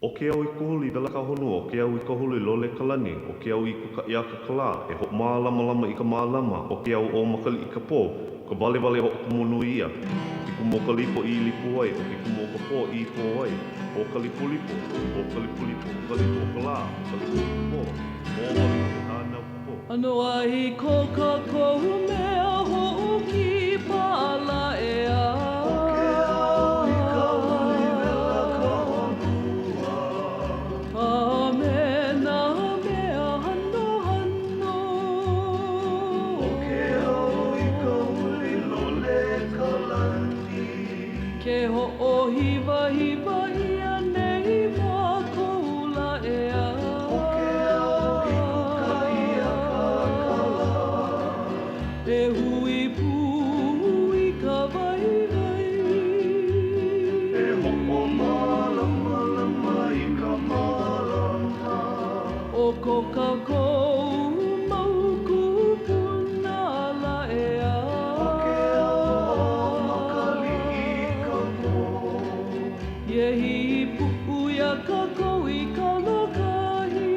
ʻO ke au i ka huli wela ka honua, ʻO ke au i ka huli lole ka lani, ʻO ke au i kukaʻi aka ka lā, E hoʻomālamalama i ka mālama, ʻO ke au ʻōmakaliʻi ka pō, Ka walewale hoʻokumu nui ia. ʻO ke kumu o ka lipo i lipo ai, ʻO ke kumu o ka pō i pō ai, ʻO ka lipolipo, ʻo ka lipolipo, ʻo ka lipo o ka lā, ʻo ka lipo o ka pō, pō wale hoʻi hānau ka pō. ʻAno ai ko kākou mea hoʻokipa ala ʻeā. ʻO ke ao i ka huli wela ka honua. A me nā mea hanohano. ʻO ke ao i ka huli lole ka lani. Ke hoʻohiwahiwa ʻia nei mākou lā ʻeā. ʻO ke ao i kukaʻi aka ka lā. E hui pū i ka waiwai. E hoʻomālamalama i ka mālama. ʻO ko kākou mau kūpuna lā ʻeā. ʻO ke ao ʻōmakaliʻi ka pō. E hīpuʻu iā kākou i ka lōkahi.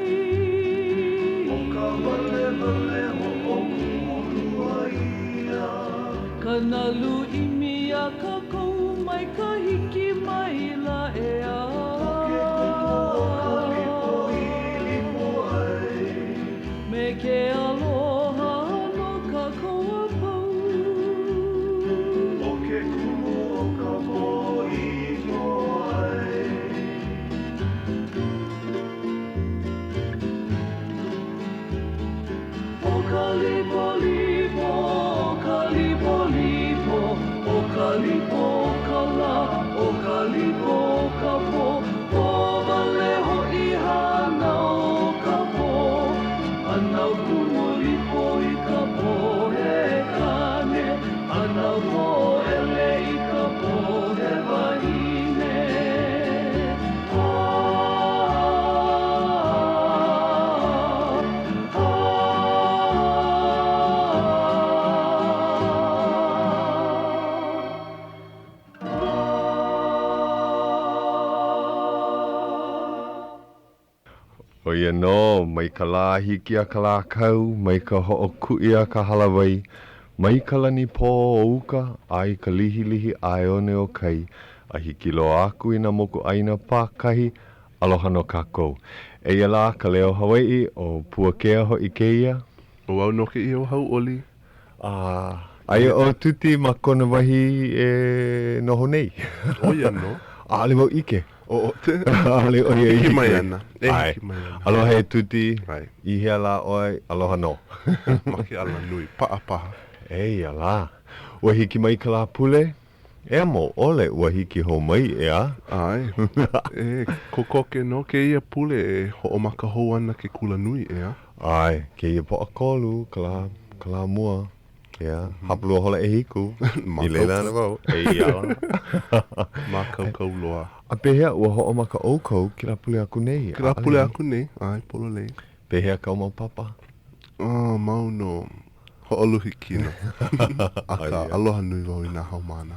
ʻO ka walewale hoʻokumu lua ia. Ka nalu ʻimi iā kākou mai ka hiki mai lā ʻeā. ʻO ke kumu o ka lipo i lipo ai. Me ke aloha no kākou a pau. ʻO ke kumu o ka pō i pō ai. ʻO ka lipolipo, ʻo ka lipolipo, ʻo ka lipo o ka lā, ʻo ka lipo o ka pō, pō wale hoʻi hānau ka pō. Hānau Kumulipo i ka pō he kāne, hānau Pōʻele i ka pō he wahine. ʻO ia nō, mai ka lā hiki a ka lā kau, mai ka hoʻokuʻi a ka hālāwai, mai ka lani pō o uka a i ka lihilihi ʻaeone o kai, a hiki loa aku i nā mokuʻāina pākahi, aloha nō kākou. Eia lā ka leo Hawaiʻi, ʻo Puakea hoʻi kēia. ʻO au nō kēia ʻo Hauʻoli. A aia ʻo Tuti ma kona wahi e noho nei. ʻO ia nō. ʻAʻole wau ʻike. ʻO ʻAʻole ʻo ia hiki mai ana. E hiki mai ana. Aloha e Tuti. I hea lā ʻoe? Aloha nō. Ma ke alanui paʻa paha. Eia lā. Ua hiki mai ka Lāpule. E amo ʻole ua hiki hou mai, ʻeā? ʻAe. E kokoke nō kēia pule e hoʻomaka hou ana ke kulanui, ʻeā? ʻAe, kēia Pōʻakolu, ka lā, ka lā mua, ʻeā, hapalua hola ʻehiku, i laila ana wau, eia lā. Mākaukau loa. A pehea, ua hoʻomaka ʻoukou kēlā pule aku nei? Kēlā pule aku nei, ʻae, pololei. Pehea kāu mau papa? Oh, mau nō. Hoʻoluhi kino. Akā, aloha nui wau i nā haumāna.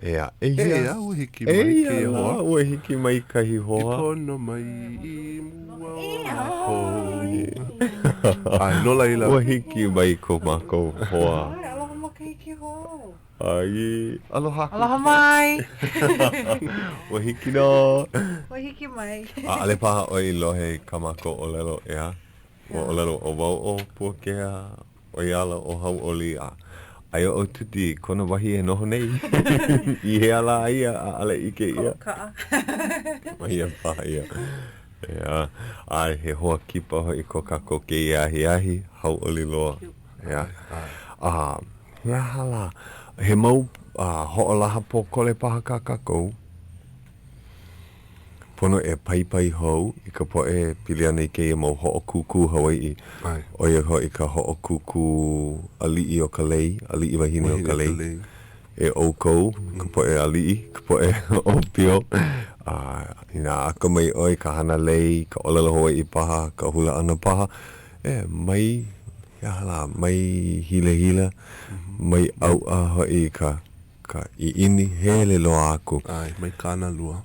ʻEā, eia. Eia, ua hiki mai kēia hoa. Eia lā, ua hiki mai kahi hoa. I pono mai i mua o mākou. ʻAe, no laila. Ua hiki mai ko mākou hoa. ʻAe, aloha makahiki hou. ʻAe. Aloha aku. Aloha mai. Ua hiki nō. Ua hiki mai. ʻAʻole paha ʻoe i lohe i kā mākou ʻōlelo, ʻeā? Ua ʻōlelo ʻo wau ʻo Puakea, ʻo ia ala ʻo Hauʻoli, a aia ʻo Tuti i kona wahi e noho nei. I hea lā ia, ʻaʻole ʻike ʻia. Hoʻokaʻa. ʻO ia paha ia. ʻEā, a he hoa kipa hoʻi ko kākou kēia ahiahi, hauʻoli loa. ʻEā. A he aha lā? He mau hoʻolaha pōkole paha kā kākou. Pono e paipai hou i ka poʻe e pili ana i kēia mau hoʻokūkū Hawaiʻi, ʻo ia hoʻi ka hoʻokūkū aliʻi o ka lei, aliʻi wahine o ka lei. E ʻoukou, ka poʻe aliʻi, ka poʻe ʻōpio, a inā akamai ʻoe i ka hana lei, ka ʻōlelo Hawaiʻi paha, ka hula ʻana paha, e mai, he aha lā, mai hilahila, mai ʻauʻa hoʻi i ka Ka ʻiʻini hele loa aku. ʻAe, mai kānalua.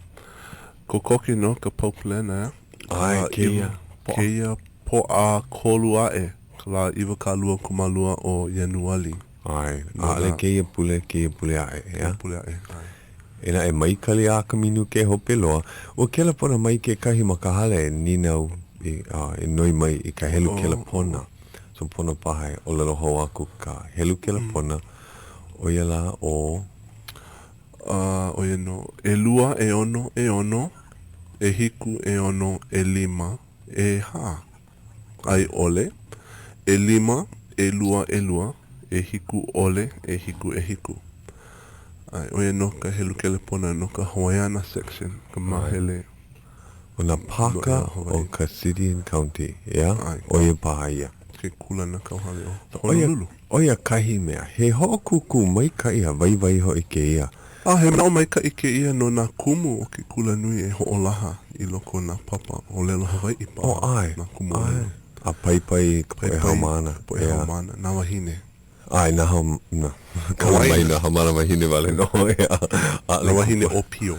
Kokoke nō ka pau palena, ʻeā? ʻAe, kēia. Kēia Pōʻakolu aʻe, ka lā 22 o Ianuali. ʻAe, ʻaʻole kēia pule, kēia pule aʻe, ʻeā? Kēia pule aʻe, ʻae. E naʻe, mai kali a ka minuke hope loa, ua kelepona mai kekahi ma ka hale e nīnau i, a, e noi mai i ka helu kelepona. So pono paha e ʻōlelo hou aku ka helu kelepona, ʻo ia lā ʻo. A, ʻo ia nō, ʻelua, ʻeono, ʻeono, ʻehiku, ʻeono, ʻelima, ʻehā, a i ʻole, ʻelima, ʻelua, ʻelua, ʻehiku ʻole, ʻehiku, ʻehiku. ʻAe, ʻo ia nō ka helu kelepona no ka Hawaiiana Section, ka māhele. ʻO nā pāka o ka City and County, ʻeā? ʻO ia paha ia. Ke kūlanakauhale o Honolulu. ʻO ia kahi mea, he hoʻokūkū maikaʻi a waiwai hoʻi kēia. A he manaʻo maikaʻi kēia no nā kumu o ke kulanui e hoʻolaha i loko o nā papa ʻōlelo Hawaiʻi paha. Oh, ʻae, nā kumu ʻōlelo. A paipai i ka poʻe haumāna. Ka poʻe haumāna, nā wāhine. ʻAe, nā haum, nā, kala mai nā haumāna wāhine wale nō, ʻeā. ʻAʻole. Nā wāhine ʻōpio.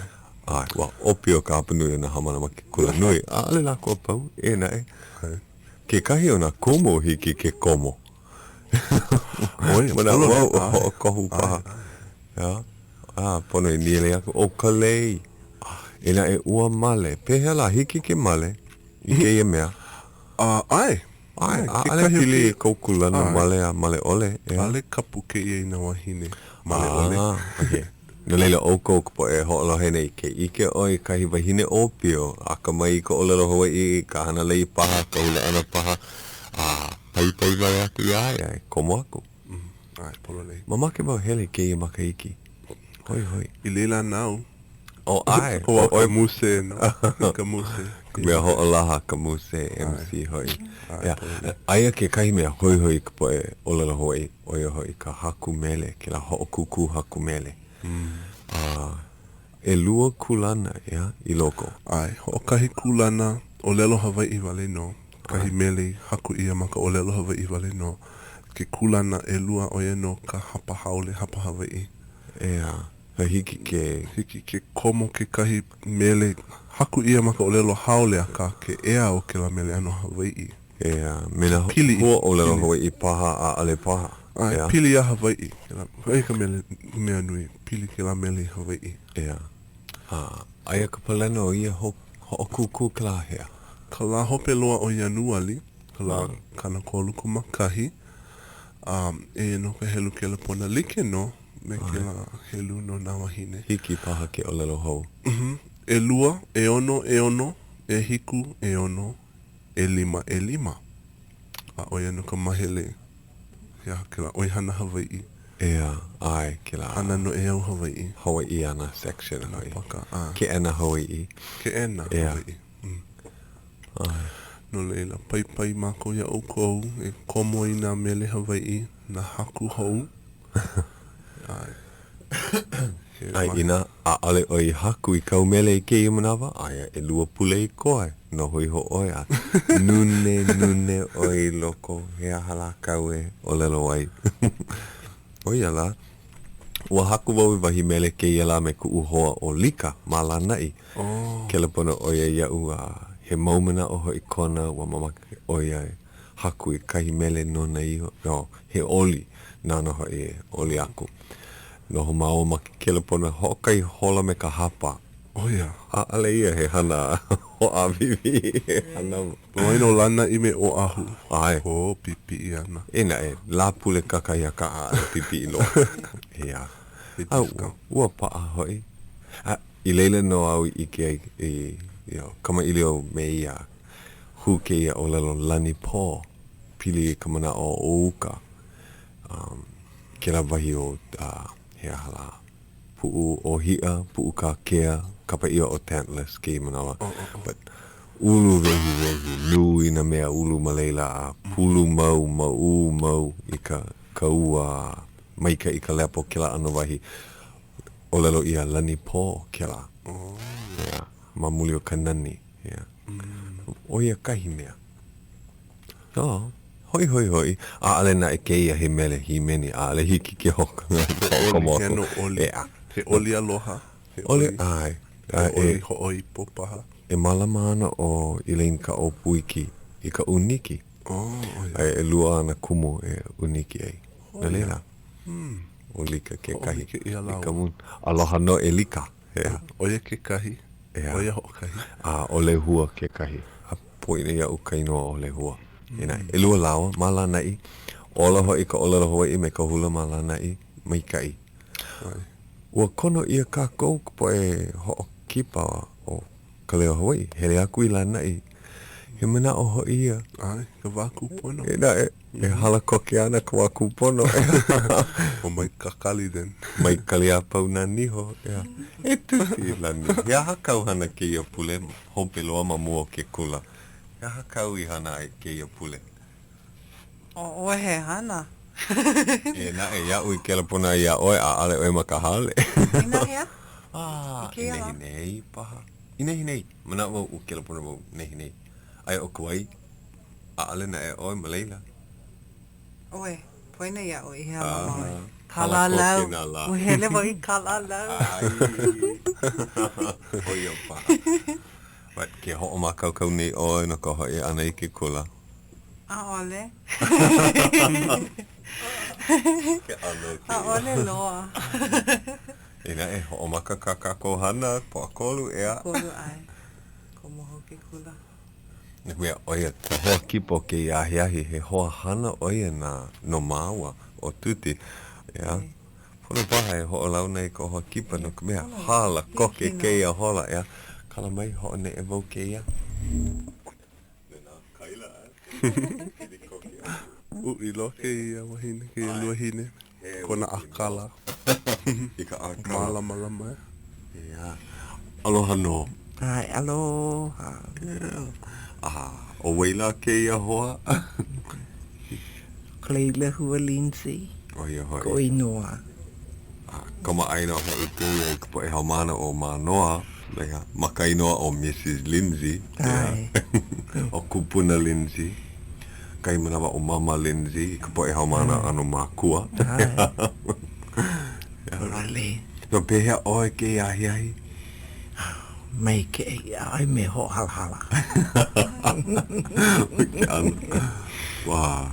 ʻAe, ua ʻōpio ka hapanui o nā haumāna ma ke kulanui. ʻAʻole lākou a pau, ʻē naʻe. Kekahi o nā kumu hiki ke komo. ʻOe, Manaʻo wau, hoʻokohu paha. ʻEā, a pono e nīele aku, ʻo ka lei. E naʻe ua male. Pehea lā, hiki ke male i kēia mea? A, ʻae. ʻAe, ʻaʻole pili i kou kūlana male a male ʻole, ʻeā? ʻAʻole kapu kēia i nā wāhine male ʻole. A, okay. No laila, ʻoukou ka poʻe e hoʻolohe nei, ke ʻike ʻoe i kahi wahine ʻōpio, akamai i ka ʻōlelo Hawaiʻi, ka hana lei paha, ka hula ʻana paha, a paipai wale aku iā ia e komo aku. ʻAe, pololei. Mamake wau hele i kēia makahiki. Hoihoi. I laila nāu. Oh, ʻae. ʻO wau ka muse nō. Ka muse. Ka mea hoʻolaha, ka muse, MC hoʻi. ʻAe, pololei. Aia kekahi mea hoihoi i ka poʻe ʻōlelo Hawaiʻi, ʻo ia hoʻi ka haku mele, kēlā hoʻokūkū haku mele. A ʻelua kūlana, ʻeā, i loko. ʻAe, hoʻokahi kūlana ʻōlelo Hawaiʻi wale nō, kahi mele i haku ʻia ma ka ʻōlelo Hawaiʻi wale nō. Ke kūlana ʻelua, ʻo ia nō ka hapa haole, hapa Hawaiʻi. ʻEā, a hiki ke. Hiki ke komo kekahi mele haku ʻia ma ka ʻōlelo haole, akā ke ea o kēlā mele ʻano Hawaiʻi. ʻEā, me nā huaʻōlelo Hawaiʻi paha, ʻaʻole paha. ʻAe, pili iā Hawaiʻi. Kēlā, ʻo ia ka mele, mea nui, pili kēlā mele i Hawaiʻi. ʻEā. A aia ka palena o ia hoʻokūkū ka lā hea? Ka lā hope loa o Ianuali, ka lā 31, a eia nō ka helu kelepona like nō me kēlā helu no nā wāhine. Hiki paha ke ʻōlelo hou. ʻElua, ʻeono, ʻeono, ʻehiku, ʻeono, ʻelima, ʻelima. A ʻo ia nō ka mahele, he aha kēlā, ʻoihana Hawaiʻi. ʻEā, ʻae, kēlā. Hana noʻeau Hawaiʻi. Hawaiiana section hoʻi. Nā paka, ʻae. Keʻena Hawaiʻi. Keʻena Hawaiʻi. ʻAe. No laila, paipai mākou iā ʻoukou e komo i nā mele Hawaiʻi, nā haku hou. ʻAe. A inā ʻaʻole ʻoe i haku i kāu mele i kēia manawa, aia ʻelua pule i koe, noho iho ʻoe a nūnēnūnē ʻoe i loko, he aha lā kāu e ʻōlelo ai? ʻO ia lā, ua haku wau i wahi mele kēia lā me kuʻu hoa ʻo Lika ma Lānaʻi. Kelepona ʻo ia iaʻu a he mau manaʻo hoʻi kona, ua mamake ʻo ia e haku i kahi mele nona iho, no, he oli nāna hoʻi e oli aku. Noho māua ma ke kelepona hoʻokahi hola me ka hapa. ʻO ia. ʻAʻole ia he hana hoʻāwiwī, he hana. Ma waena o Lānaʻi me Oʻahu. ʻAe. Ō, pipiʻi ana. E naʻe, Lāpule kakahiaka ʻaʻole pipiʻi loa. ʻEā. A ua paʻa hoʻi. A i laila nō au i ʻike ai i, you know, kamaʻilio me ia. Hū kēia ʻōlelo lani pō, pili i ka manaʻo o uka, um, kēlā wahi o, uh, he aha lā, Puʻu ʻŌhiʻa, Puʻu Kākea, kapa ʻia ʻo Tantalus kēia manawa. But, uluwehiwehi, nui nā mea ulu ma laila a pulu mau, maʻū mau i ka, ka ua maikaʻi ka lepo kēlā ʻano wahi. ʻŌlelo ʻia lani pō kēlā. Yeah, ma muli o ka nani. Yeah. ʻO ia kahi mea. Oh, hoihoi hoʻi. ʻAʻole naʻe kēia he mele hīmeni, ʻaʻole hiki ke hoʻokomo aku. He oli, he oli aloha. He oli, ʻae. A e ʻoli hoʻoipo paha. E mālama ana ʻo Elaine Kaʻōpūiki i ka ʻūniki. Oh, ʻo ia. A ʻelua āna kumu e ʻūniki ai. No laila, ʻo Lika kekahi. Hōʻike ʻia lāua. Lika Moon. Aloha nō e Lika. ʻEā. ʻO ia kekahi. ʻEā. ʻO ia hoʻokahi. A ʻo Lehua kekahi. A poina iaʻu ka inoa ʻo Lehua. Inā, ʻelua lāua ma Lānaʻi. Ola hoʻi ka ʻōlelo Hawaiʻi me ka hula ma Lānaʻi. Maikaʻi. Ua kono ʻia kākou ka poʻe hoʻokipa o Ka Leo Hawaiʻi, hele aku i Lānaʻi. He manaʻo hoʻi ia. ʻAe, ka wā kūpono. Inā e, e hala koke ana ka wā kūpono. O mai kakali then. Mai kali a pau nā niho, ʻeā. E Tuti Lani, he aha kāu hana kēia pule hope loa ma mua o ke kula? He aha kāu i hana ai kēia pule? ʻO ʻoe he hana. E naʻe, iaʻu i kelepona ai iā ʻoe, ʻaʻole ʻoe ma ka hale. Inahea? Ah, I kēia lā? I nehinei paha. I nehinei. Manaʻo wau ua kelepona wau nehinei. Aia ʻo Kauai, ʻaʻole naʻe ʻoe ma laila. ʻOe, poina iaʻu i hea mama ʻoe. Hala koke Kalalau. nā lā. Ua hele wau i Kalalau. ʻAi. ʻO ia paha. But ke hoʻomākaukau nei ʻoe no ka hoʻi ʻana i ke kula. ʻAʻole. Ke ʻano kēia. ʻAʻole loa. Inā e hoʻomaka kā kākou hana, Pōʻakolu, ʻeā. ʻAkolu, ʻae. Komo hou ke kula. No ka mea, ʻo ia ka hoa kipa o kēia ahiahi, he hoa hana ʻo ia na, no māua, ʻo Tuti, ʻeā. Pono paha e hoʻolauna i ka hoa kipa no ka mea, hala koke kēia hola, ʻeā. Kala mai, hoʻoneʻe wau kēia. Uʻi loa kēia wahine, kēia luahine, kona ʻākala. I ka ʻākala. Mālamalama, ʻeā. ʻEā. Aloha nō. ʻAe, aloha. A, ʻo wai lā kēia hoa? Kaleilehua Lindsay. ʻO ia hoʻi. Koʻu inoa. A kamaʻāina hoʻi kēia i ka poʻe haumāna o Mānoa, ʻeā, ma ka inoa ʻo Mrs. Lindsay, ʻae. ʻO Kupuna Lindsay, kahi manawa ʻo Mama Lindsay i ka poʻe haumāna ʻano mākua. ʻAe. ʻOlale. No pehea ʻoe kēia ahiahi? Maikaʻi, ʻaʻohe mea hoʻohalahala. Ke ʻano. Ua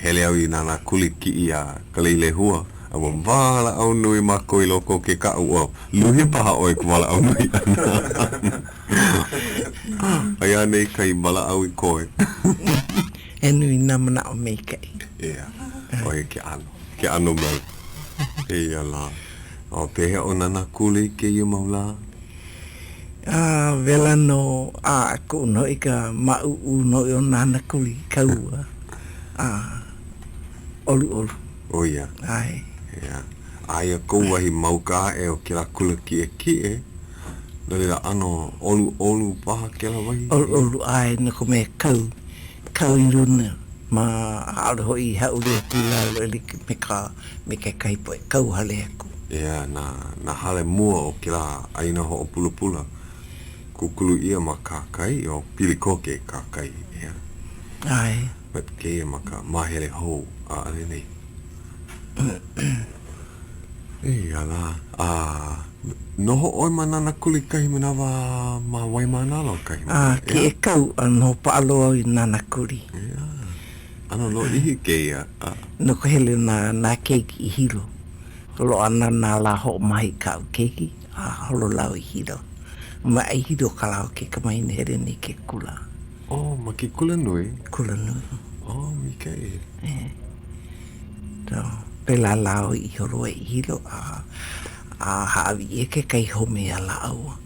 hele au i Nānākuli kiʻi iā Kaleilehua, a ua walaʻau nui mākou i loko o ke kaʻa. Ua luhi paha ʻoe i ka walaʻau nui ʻana. Aia anei kahi walaʻau i koe? He nui nā manaʻo maikaʻi. ʻEā, ʻo ia ke ʻano, ke ʻano mau. Eia lā. A pehea ʻo Nānākuli i kēia mau lā? A wela nō, a kuʻu nō i ka māʻuʻu nō o Nānākuli i ka ua, a ʻoluʻolu. ʻO ia. ʻAe. ʻEā. Aia kou wahi ma uka aʻe o kēlā kula kiʻekiʻe, no laila ʻano ʻoluʻolu paha kēlā wahi? ʻOluʻolu, ʻae, no ka mea kau, kau i luna ma ʻaʻole hoʻi i hāʻule aku i lalo e like me ka me kekahi poʻe kauhale aku. ʻEā, na nā hale mua o kēlā ʻāina hoʻopulapula, kūkulu ʻia ma kahakai, o pili koke i kahakai, ʻeā. ʻAe. But kēia ma ka māhele hou, ʻaʻole nei. Eia lā, a noho ʻoe ma Nānākuli kahi manawa ma Waimānalo kahi manawa, ʻAe, kēia kau a noho paʻa loa au i Nānākuli. ʻEā. ʻAno lōʻihi kēia, a. No ka hele nā, nā keiki i Hilo. Loaʻa ana nā lā hoʻomaha i kaʻu keiki, a holo lāua i Hilo. Ma i Hilo kā lāua kaikamahine hele nei i ke kula. Oh, ma ke kula nui? Kula nui. Oh, maikaʻi. E. So, pēlā lāua i holo ai i Hilo, a, a hāʻawi ʻia kekahi home iā lāua,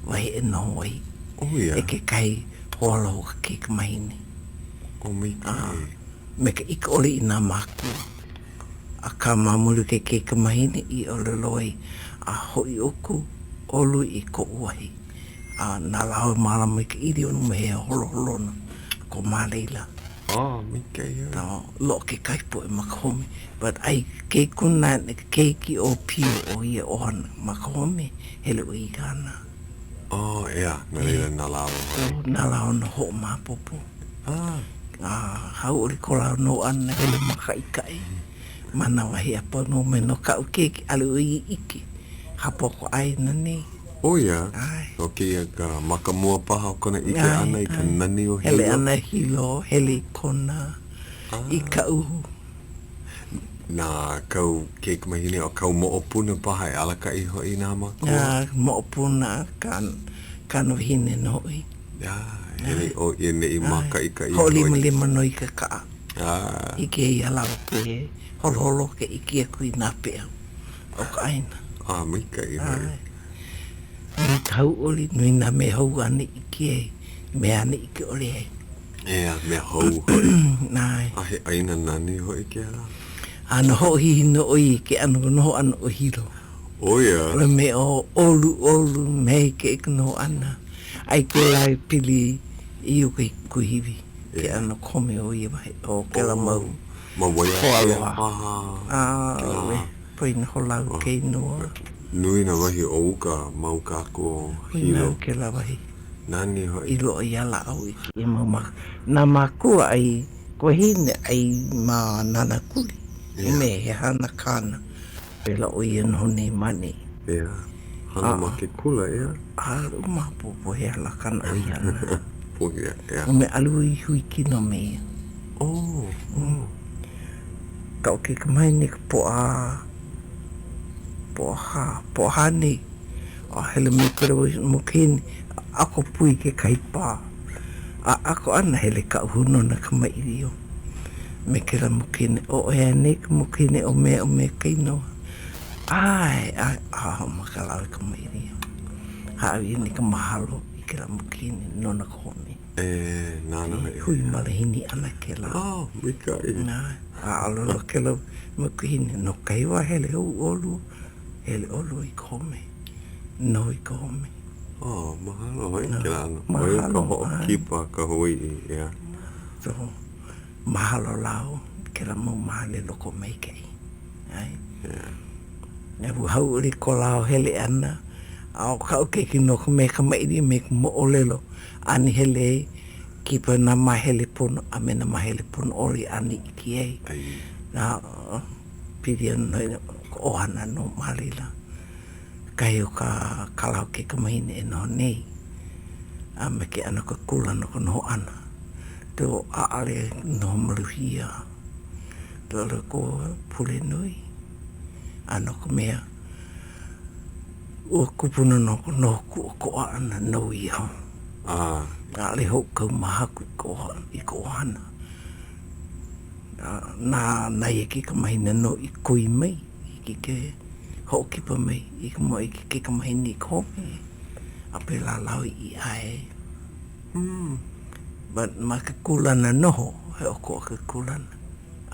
wahi e noho ai. Oh, ia. E kekahi hoaaloha o ka kaikamahine. Oh, maikaʻi. A me ka ʻike ʻole i nā mākua. Akā ma muli o ke kaikamahine i ʻōlelo ai, A hoʻi ʻoukou, ʻolu i koʻu wahi. A na lāua e mālama i ka ʻīlio no me he holoholona ko ma laila. Oh, maikaʻi. No, loaʻa kekahi poʻe ma ka home, but ai ke kuna, ke keiki ʻōpio o ia ʻohana ma ka home, hele ʻoe i kāna. Oh, ʻeā, no laila na lāua hoʻi. So, na lāua nō hoʻomaopopo. Ah. A hauʻoli ko lāua noho ʻana hele mākaʻikaʻi ma nā wahi a pau no me no kaʻu keiki, ʻaʻole ʻoe i ʻike, hapa o ka ʻāina nei. ʻO ia, ʻAe. ʻo kēia ka makamua paha o kona ʻike ʻAe, ʻana i ka ʻae. nani o Hele Hilo. ʻana i Hilo, hele i Kona, i Kaʻū. Na kāu kaikamahine o kāu moʻopuna paha e alakaʻi hoʻi nā mākua? Nā moʻopuna, ka, kāna wahine nō hoʻi. Ah, hele ʻo ia nei mākaʻikaʻi hoʻi. Hoʻolimalima nō i ke kaʻa. Ah. I kēia lā ke holoholo ke ʻike aku i nā peʻa o ka ʻāina. Ah, maikaʻi hoʻi. ʻAe. Nui ka hauʻoli, nui nā mea hou āna i ʻike ai, mea āna i ʻike ʻole ai. ʻEā, mea hou hoʻi. ʻAe. A he ʻāina nani hoʻi kēlā. A na hoʻohihi nō ʻo ia i ke ʻano noho ʻana o Hilo. ʻO ia. ʻO me ʻo ʻoluʻolu me ke noho ʻana. A i kēlā i pili i uka i kuahiwi, ke ʻano kome o ia wahi, o kēlā mau Ma Waiākea hoaaloha. paha. ʻAʻole, poina holau ke inoa. Nui nā wahi o uka ma uka aku o Hilo. Poina kēlā wahi. Nani hoʻi. I loaʻa iā lāʻau i kēia mau maka. Nā mākua ʻai wahine ʻai ma Nānākuli. Yeah. Me he hana kāna. Pēlā ʻo ia noho nei ma ʻaneʻi. Yeah. Hana ma ke kula, ʻeā? ʻAʻole ʻo maopopo he aha lā kāna ʻoihana. Pohi, ʻeā. Me ʻalua i hui kino me ia. Oh, oh. Kaʻu kaikamahine i ka Pōʻahā, Pōʻahā, Pōʻahā nei. A hele mai kēlā mokihini, a ʻako pū i kekahi pā. A ʻako ʻana, hele kaʻu hūnōna kamaʻilio me kēlā mokihini. ʻO ʻoe anei ka mokihini o mea o mea ka inoa? ʻAe, ʻae, a hoʻomaka lāua i kamaʻilio. Hāʻawi ana i ka mahalo i kēlā mokihini nona ka home. E, nāna hoʻi. Hui malihini ʻana kēlā. Oh, maikaʻi. ʻAe, a ʻōlelo kēlā mokihini, no kahi wā hele hou ʻolua. Hele ʻolua i ka home. Noho i ka home. Oh, mahalo hoʻi kēlā ʻano. Mahalo, ʻO ia ka hoʻokipa a ka Hawaiʻi, ʻeā. So, mahalo lāua i kēlā mau māhele lokomaikaʻi. ʻAe. Yeah. Ua hauʻoli ko lāua hele ʻana, a ʻo kaʻu keiki nō ka mea kamaʻilio me ka moʻolelo āna i hele ai, kipa nā māhele pono a me nā māhele pono ʻole āna i ʻike ai. A pili ana nō ka ʻohana nō ma laila, kahi o ka kā lāua kaikamahine e noho nei, a me ke ʻano o ke kūlana o ka noho ʻana. So ʻaʻole noho maluhia, ʻaʻole ko pule nui, a no ka mea, ua kupuna nō ka noho kūʻokoʻa ʻana nou iho. ʻAʻole hoʻokaumaha aku i ka ʻohana. Na na ia kaikamahine nō i koi mai, i ke hoʻokipa mai i ka i ke kaikamahine i ka home, a pēlā lāua i ʻae ai. But ma ke kūlana noho, he ʻokoʻa ke kūlana,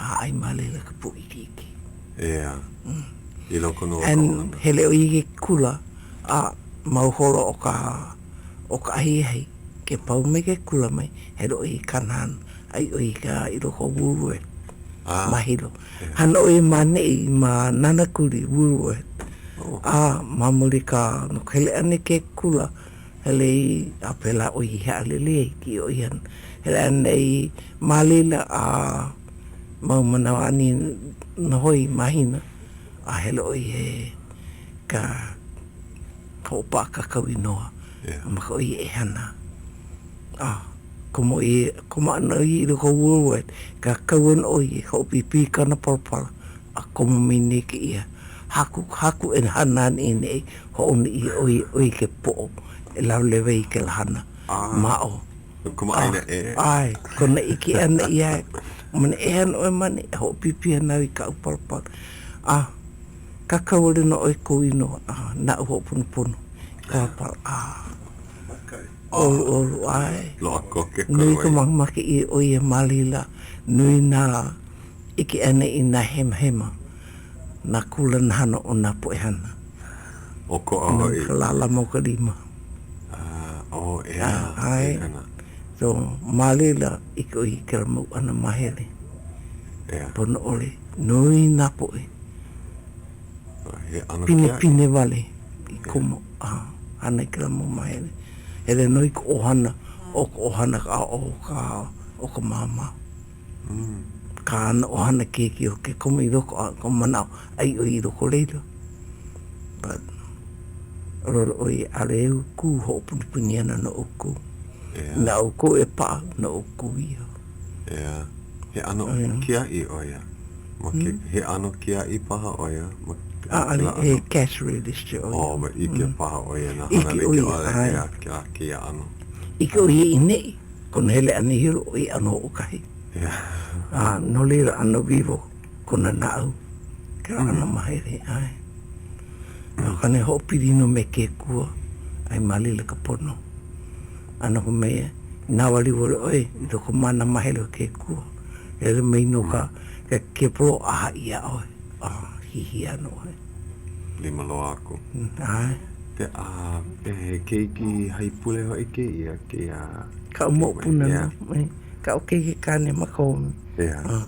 a ʻai ma laila ka pōʻikiʻiki. ʻEā, i loko nō o ka And ʻohana. hele ʻo ia i ke kula, a mau holo o ka o ka ahiahi, ke pau mai ke kula mai, hele ʻo ia i kāna hana. ʻAi ʻo ia i ka i loko o Woolworth ma Hilo. Hana ʻo ia ma ʻaneʻi ma Nānākuli, Woolworth. A ma muli ka no ka hele ʻana i ke kula, hele i a pēlā ʻo ia i haʻalele ai i ʻo ia hele ʻana i ma laila a mau manawa ani noho i mahina a hele ʻo ia e ka hoʻopaʻakakau inoa ma ka ʻo ia e hana. A komo i, komo ana ʻo ia i loko o Woolworth, kākau ana ʻo ia, hoʻopīpī i kāna palapala, a komo mai nei kēia haku, haku e hana ana i ʻaneʻi, hoʻouna ʻia ʻo ia, ʻo ia ke poʻo e lawelewe i kēlā hana ma o. No kamaʻāina ʻē. ʻAe, kona ʻike ʻana iā ia, manaʻo e hana ʻoe ma ʻaneʻi, hoʻopīpī ana au i kaʻu palapala. A kākau wale nō ʻoe i kou inoa, a naʻu hoʻoponopono i ka palapala. A. ʻOluʻolu, ʻae. Loaʻa koke ka Nui ka wai. makemake ʻia ʻo ia ma laila, nui nā ʻike ʻana i nā hemahema, nā kūlana hana o nā poʻe hana. ʻOkoʻa No hoʻi. ka lālama o ka lima. Ah, oh, ʻeā, ʻAe. kekana. So, ma laila, ʻike ʻoe i kēlā mau ʻano māhele. ʻEā. Pono ʻole. Nui nā poʻe. He ʻano Pinepine wale i komo a hana i kēlā mau māhele. Hele nō i ka ʻohana, ʻo ka ʻohana ka ʻo ka ʻo ka māmā. Kāna ʻohana keiki o ke komo i loko a ka manaʻo ʻai ʻoe i loko o laila. But. ʻōlelo ʻo ia, ʻAʻole au kū hoʻopunipuni ana no ʻoukou. Na ʻoukou e paʻa no ʻoukou iho. ʻEā. He ʻano kiaʻi ʻo ia. Ma ke, he ʻano kiaʻi paha ʻo ia ma ʻAʻole, he cash register ʻo ia. Oh, ma ʻike paha ʻo ia nā hana like ʻole, ʻeā, kēlā kēia ʻano. ʻIke ʻo ia i neʻi, kona hele ʻana i Hilo, ʻo ia ʻano hoʻokahi. A no laila, ʻano wiwo kona naʻau, kēlā ʻano mahele, ʻae. No ka mea, hoʻopili nō me ke Akua, a i ma laila ka pono. A no ka mea, nāwaliwali ʻoe i loko ma nā mahele o ke Akua, hele mai nō ka ke kepolo a haʻi iā ʻoe, a hihia nō ʻoe. Lima loa aku. ʻAe. Pe, a, he keiki haipule hoʻi kēia, kēia. Kaʻu moʻopuna nō. Kaʻu keiki kāne ma ka home. ʻEā.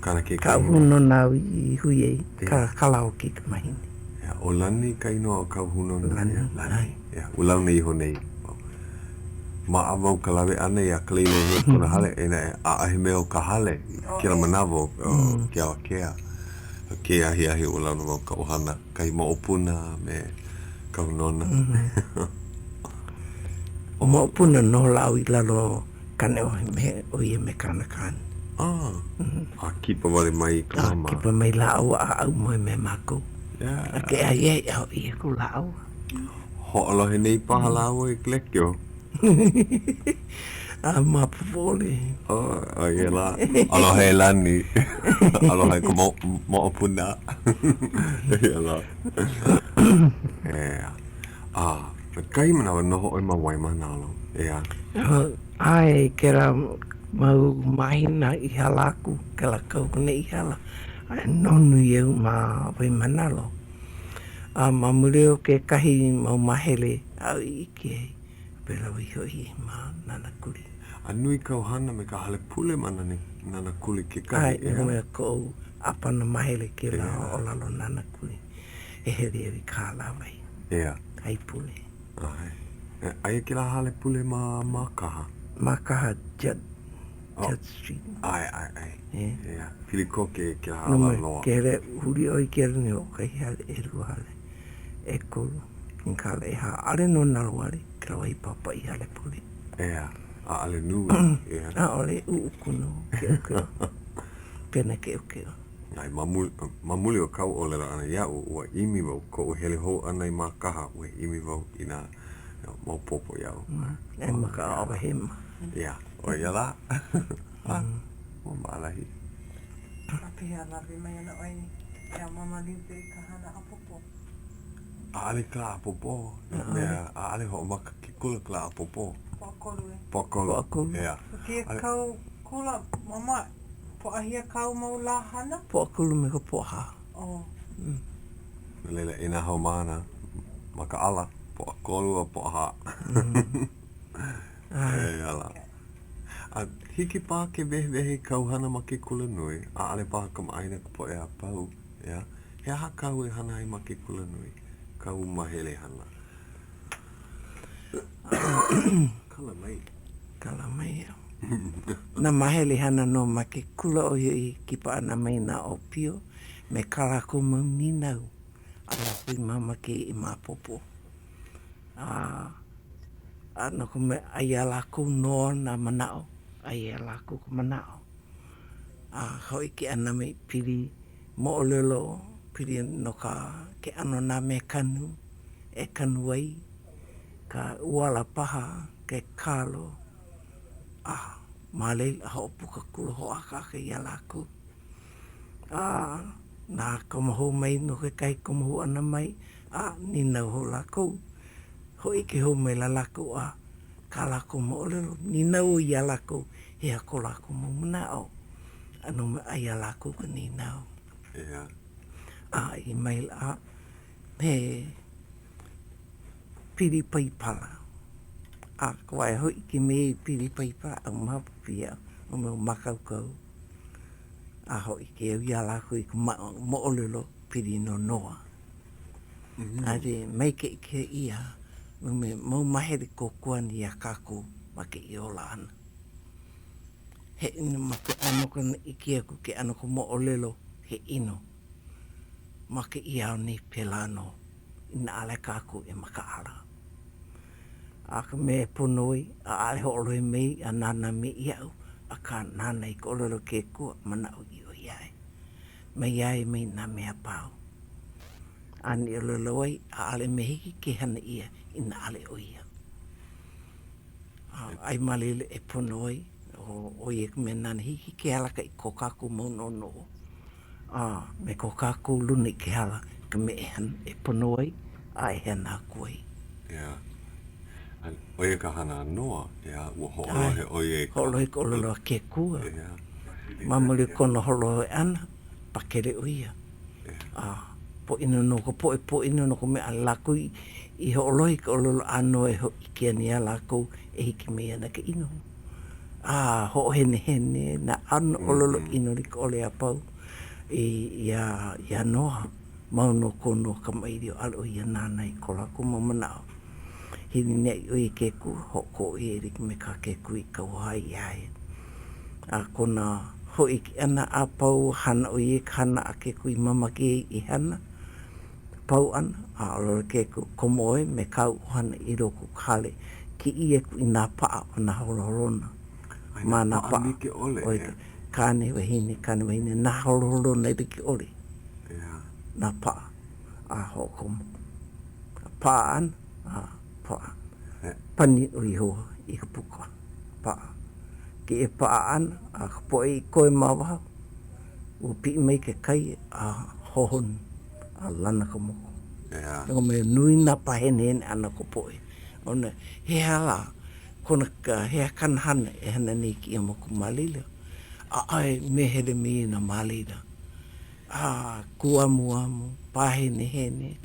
Kāna keiki. Kaʻu hūnōna au i hui ai, ka, kā lāua kaikamahine. ʻEā, ʻo Lani ka inoa o kāu hūnōna? Lani, Lani. ʻEā, ua launa iho nei. Maʻa wau ka lawe ʻana iā Kaleilehia i kona hale, eia naʻe, ʻaʻohe mea o ka hale i kēlā manawa o ke awakea. Kēia ahiahi ua launa wau ka ʻohana, kahi moʻopuna a me ka hūnōna. ʻO moʻopuna noho lāua i lalo Kaneʻohe me ʻo ia me kāna kāne. Ah, a kipa wale mai ka mama. A kipa mai lāua a aumoe me mākou. Yeah. A ke ahiahi a hoʻi aku lāua. Hoʻolohe nei paha lāua i ka lekiō. A maopopo ʻole. Oh, ʻo ia lā. Aloha e Lani. Aloha e ka mo moʻopuna. Ia lā. ʻEā. A, kahi manawa noho ʻoe ma Waimānalo, ʻeā? ʻAe, kēlā mau mahina i hala aku, kēlā kau nei i hala, a noho nui au ma Waimānalo. A ma muli o kekahi mau māhele aʻu i ʻike ai, pēlā wau i hoʻi ma Nānākuli. A nui kāu hana me ka hale pule ma Nānākuli kekahi, ʻeā? ʻAe, koʻu ʻāpana māhele kēlā o lalo Nānākuli. E hele au i ka hālāwai. ʻEā. Haipule. ʻAe. Aia kēlā hale pule ma Mākaha. Mākaha Judd. Judd Street. ʻAe, ʻae, ʻae. ʻEā. Pili koke kēlā ala loa. Ke hele huli ʻoe i ke alanui hoʻokahi hale, ʻelua hale, ʻekolu, ka hale ʻehā. ʻAʻole nō nalowale kēlā wahi pāpaʻi hale pule. ʻEā. ʻAʻole nui. ʻEā. ʻAʻole ʻuʻuku nō. Keʻokeʻo. Pena keʻokeʻo. ʻAe, ma muli, ma muli o kāu ʻōlelo ʻana iaʻu, ua ʻimi wau, koʻu hele hou ʻana i Mākaha, ua ʻimi wau i nā maopopo iaʻu. E ma ka ʻaoʻao hema. ʻEā, ʻo ia lā. A, ua maʻalahi. A pehea lawe mai ana ʻoe iā Mama Liupe i ka hana ʻapōpō? ʻAʻole kēlā ʻapōpō, no ka mea, ʻaʻole hoʻomaka ke kula kēlā ʻapōpō. Pōʻakolu e. Pōʻakolu. Pōʻakolu. ʻEā. ʻO kēia kau kula, Mama, Pōʻahia kāu mau lā hana? Pōʻakolu me ka pōʻahā. Oh. No laila, e nā haumāna, makaʻala, pōʻakolu a pōʻahā. E ala. A hiki paha ke wehewehe i kāu hana ma ke kulanui, ʻaʻole paha kamaʻāina ka poʻe a pau, ʻeā? He aha kāu e hana ai ma ke kulanui, kāu mahele hana? Kala mai. Kala mai. Nā mahele hana nō ma ke kula ʻo ia i kipa ʻana mai nā ʻōpio me kā lākou mau nīnau a lākou i mamake i maopopo. A, a no ka mea, aia iā lākou nō nā manaʻo, aia iā lākou ka manaʻo. A hōʻike ʻana mai pili moʻolelo, pili no ka ke ʻano nā mea kanu e kanu ai, ka ʻuala paha, ke kalo, a ma laila hoʻopuka kula hoʻākāka iā lākou. A nā komo hou mai no kekahi komo hou ʻana mai, a nīnau hou lākou. Hōʻike hou maila lākou a kā lākou moʻolelo, nīnau au iā lākou, he aha ko lākou mau manaʻo? A no mea, aia iā lākou ka nīnau. ʻEā. A ʻī maila, a he pili paipala. A ka wā e hōʻike mai ai pili paipala, a maopopo iaʻu, ʻo mea mākaukau. A hōʻike au iā lākou i ka moʻolelo pili no Noa. A le maikaʻi kēia me mau mahele kōkua ana iā kākou ma kēia ola ʻana. He ʻino ma ke ʻano ka ʻike aku ke ʻano ka moʻolelo, he ʻino ma kēia ao nei pēlā nō. Inā ʻaʻole kākou e makaʻala. A ka mea e pono ai, ʻaʻole hoʻolohe mai a nānā mai iaʻu, akā, nānā i ka ʻōlelo ke Akua, manaʻoʻiʻo iā ia. Mai iā ia mai nā mea a pau. A i ʻōlelo ai, ʻaʻole mea hiki ke hana ʻia inā ʻaʻole ʻo ia. A ʻai ma laila e pono ai, ʻo ia ka mea nāna hiki ke alakaʻi ko kākou mau noʻonoʻo. A me ko kākou luna i ke ala ka mea e hana e pono ai a e hana aku ai. ʻEā. A ʻo ia ka hana a Noa, ʻeā, ua hoʻolohe ʻo ia i ka. Hoʻolohe i ka ʻōlelo a ke Akua. ʻEā. Ma muli o kona hoʻolohe ʻana, pakele ʻo ia. A pōʻino nō ka poʻe, pōʻino no ka mea ʻaʻole lākou i hoʻolohe i ka ʻōlelo a Noa e hōʻike ana iā lākou e hiki mai ana ka ʻino. a hoʻohenehene nā ʻano ʻōlelo ʻino like ʻole a pau i iā iā Noa. Mau nō ko Noa kamaʻilio, ʻaʻole ʻo ia nānā i ko lākou mau manaʻo. Hilinaʻi ʻo ia i ke Akua, hoʻokō ʻo ia e like me kā ke Akua i kauoha ai iā ia. A kona hōʻike ʻana a pau, hana ʻo ia i ka hana a ke Akua i mamake ai i hana. Pau ʻana, a ʻōlelo ke Akua, komo ʻoe me kāu ʻohana i loko o ka hale, kiʻi aku i nā paʻa o nā holoholona. Ma nā paʻa like ʻole, ʻoe, kāne, wahine, kāne, wahine, nā holoholona like ʻole. Nā paʻa, a hoʻokomo. Paʻa ʻana, a paʻa. Pani ʻo Iēhova i ka puka, paʻa. Kēia paʻa ʻana, a ka poʻe i koe ma waho, ua piʻi mai ke kai a hohonu a lana ka moku. No ka mea, nui nā pāhenehene ʻana o ka poʻe. ʻOna, he aha lā kona, he aha kāna hana e hana nei i kēia moku ma laila? ʻAʻohe mea hele me ia nā ma laila. A kūamuamu, pāhenehene,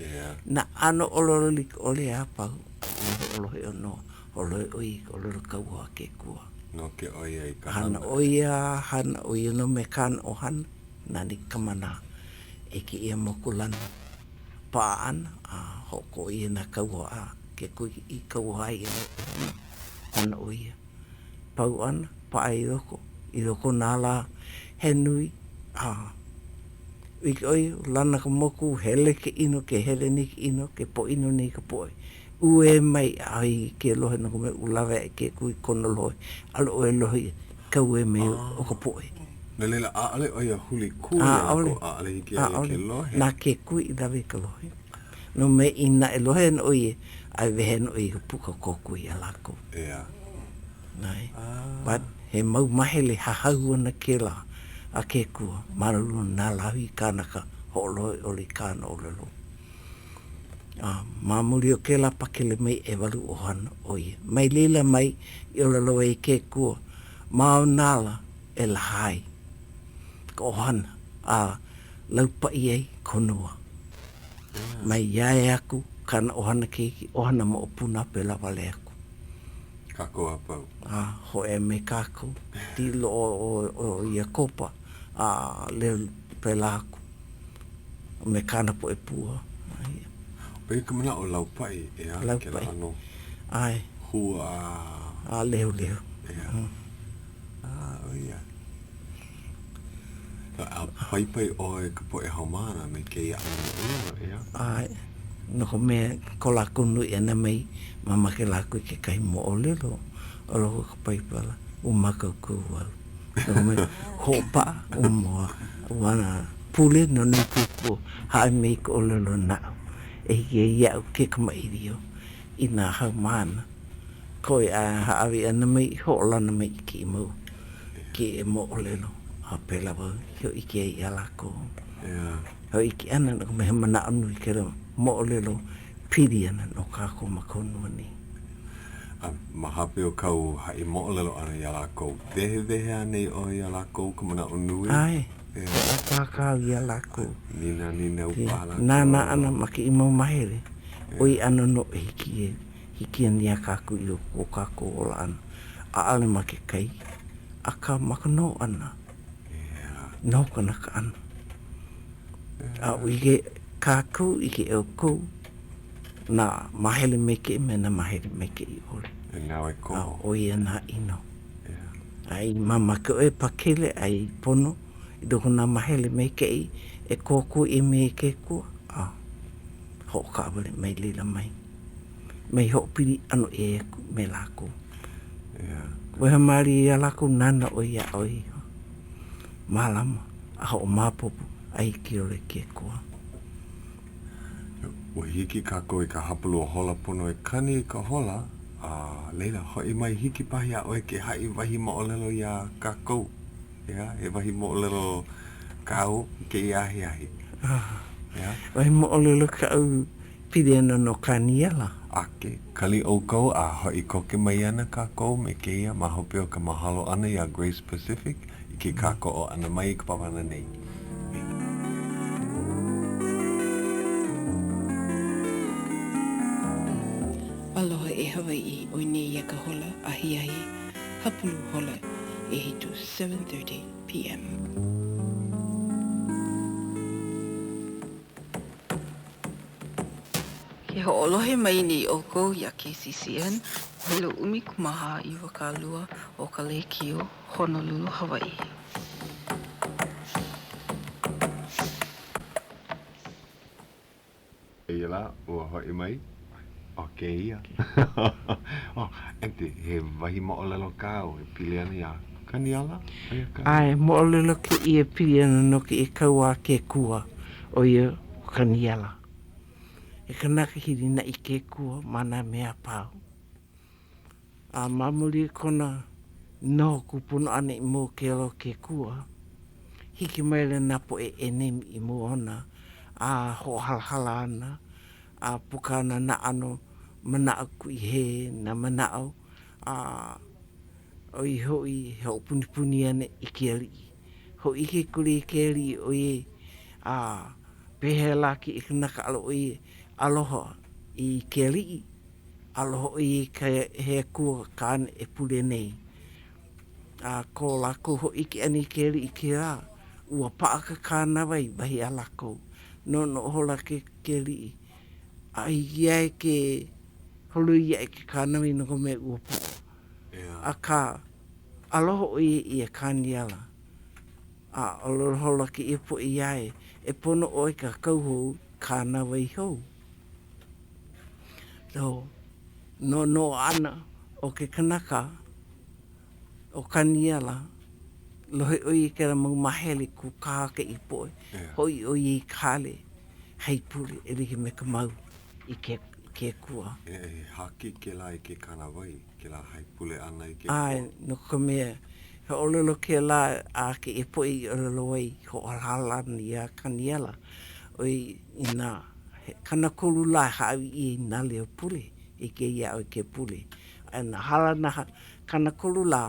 nā ʻano ʻōlelo like ʻole a pau. Ua hoʻolohe ʻo Noa, hoʻolohe ʻo ia i ka ʻōlelo kauoha a ke Akua. Noke ʻo ia i ka hana. Hana ʻo ia, hana ʻo ia nō me kāna ʻohana, nani ka mana i kēia moku lana paʻa ʻana, a hoʻokō ʻia nā kauoha a ke Akua i kauoha ai i ʻohana, hana ʻo ia. Pau ʻana, paʻa i loko, i loko o nā lā he nui, a ʻike ʻo ia, lana ka moku, hele ke ʻino, ke hele nei ke ʻino, ke pōʻino nei ka poʻe. Uē mai ʻaʻohe hiki ke lohe no ka mea ua lawe aʻe ke Akua i kona lohe, ʻaʻole ʻoe lohe ia ka uē mai o ka poʻe. No laila, ʻaʻole ʻo ia huli kū iā lākou, ʻaʻole hiki iā ia ke lohe. Na ke Akua i lawe i ka lohe. No mea inā e lohe ana ʻo ia, a e wehe ana ʻo ia i ka puka kōkua iā lākou. ʻEā. ʻAe. But he mau mahele hahau ana kēlā a ke Akua ma luna o nā lāhui kānaka hoʻolohe ʻole i kāna ʻōlelo. A ma muli o kēlā pakele mai ʻewalu ʻohana ʻo ia. Mai laila mai i ʻōlelo ai ke Akua ma o nā ala e laha ai ka ʻohana a laupaʻi ai ka honua. Mai iā ia aku kāna ʻohana keiki, ʻohana moʻopuna a pēlā wale aku. Kākou a pau. A hōʻea mai kākou i loko o Iakoba a leo pēlā aku. A me kāna poʻe pua. ʻO ia ka manaʻo laupaʻi, ʻeā, Laupaʻi. Kēlā ʻano ʻAe. hua a. A lehulehu. ʻEā. A, ʻo ia. A paipai ʻoe i ka poʻe haumāna me kēia ʻano moʻolelo, ʻeā? ʻAe. No ka mea, ko lākou noi ʻana mai, mamake lākou i kekahi moʻolelo o loko o ka Paipala, ua mākaukau au. No ka mea, hoʻopaʻa, ua mua, ua pule no nei ke Akua, hāʻawi mai i ka ʻōlelo naʻu e hiki ai iaʻu ke kamaʻilio i nā haumāna. Koe a hāʻawi ʻana mai, hoʻolana mai i kēia mau kēia moʻolelo, a pēlā wau i hōʻike ai iā lākou. Hōʻike ʻana no ka mea he manaʻo nui kēlā moʻolelo pili ana no kākou ma ka honua nei. A ma hope o kāu haʻi moʻolelo ʻana iā lākou, wehewehe anei ʻoe iā lākou ka manaʻo nui? ʻAe, hoʻākāka au iā lākou. Ninaninau paha lākou. Nānā ʻana ma kēia mau mahele, ʻoi ʻana nō e hiki e hiki ana iā kākou i loko o ko kākou ola ʻana, ʻaʻole ma ke kai, akā ma ka noho ʻana, noho kanaka ʻana. A ʻike kākou, ʻike ʻoukou, nā mahele maikaʻi me nā mahele maikaʻi ʻole. E naue koho. A ʻo ia nā ʻino. A i mamake ʻoe e pakele a i pono i loko o nā mahele maikaʻi e kōkua ʻia mai e ke Akua, a. Hoʻokaʻawale mai laila mai. Mai hoʻopili ʻano ʻē aku me lākou. Waiho mālie iā lākou nāna ʻoe iā ʻoe iho. Mālama a hoʻomaopopo a hiki ʻole ke Akua. Ua hiki kākou i ka hapalua hola pono e kani i ka hola, a laila, hoʻi mai hiki paha iā ʻoe ke haʻi wahi moʻolelo iā kākou. ʻEā, he wahi moʻolelo kāu i kēia ahiahi. ʻEā? Wahi moʻolelo kaʻu pili ana no Kaniela. ʻAke, kali ʻoukou a hoʻi koke mai ana kākou me kēia ma hope o ka mahalo ʻana iā Grace Pacific i ke kākoʻo ʻana mai i ka papahana nei. Aloha e Hawaiʻi, ʻoi nei ia ka hola ahiahi hapulu hola ʻehitu, 7:30 PM. Ke hoʻolohe mai nei ʻoukou iā KCCN, helu 14 20 o ka lēkiō Honolulu, Hawaiʻi. Eia lā, ua hoʻi mai ʻo kēia. Oh, Aunty, he wahi moʻolelo kāu e pili ana iā Kaniala? ʻO ia ka. ʻAe, moʻolelo kēia e pili ana no kēia kauā a ke Akua, ʻo ia ʻo Kaniala. He kanaka hilinaʻi i ke Akua ma nā mea a pau. A ma muli o kona noho kūpono ʻana i mua o ke alo o ke Akua, hiki maila nā poʻe ʻenemi i mua ona, a hoʻohalahala ana, a puka ana nā ʻano manaʻo kuʻihē, nā manaʻo, a ʻo ia hoʻi e hoʻopunipuni ana i ke aliʻi. Hōʻike akula i ke aliʻi ʻoiai, a pehea lā kēia kanaka ʻaʻole ʻo ia aloha i ke aliʻi, Aloha ʻo ia i ka he akua kāna e pule nei. A ko lākou hōʻike ʻana i ke aliʻi kēlā, ua paʻa ka kānāwai, wahi a lākou. Noʻonoʻo ihola ke ke aliʻi, a hiki iā ia ke holoi aʻe ke kānāwai no ka mea ua paʻa. Akā, aloha ʻo ia iā Kaniela, a ʻōlelo ihola kēia poʻe iā ia, e pono ʻoe e kākau hou kānāwai hou. So, noʻonoʻo ʻana o ke kanaka ʻo Kaniela, lohe ʻo ia i kēlā mau māhele kūkā kēia poʻe, hoʻi ʻo ia i ka hale haipule e like me ka mau i ke ke Akua. E haki kēlā i ke kānāwai, kēlā haipule ʻana i ke Akua. ʻAe, no ka mea, he ʻōlelo kēlā a kēia poʻe i ʻōlelo ai, hoʻohalahala ana iā Kaniela, ʻo ia inā he 30 lā e hāʻawi ʻia i nā leo pule, hiki iā ʻoe ke pule. A inā hala nā 30 lā,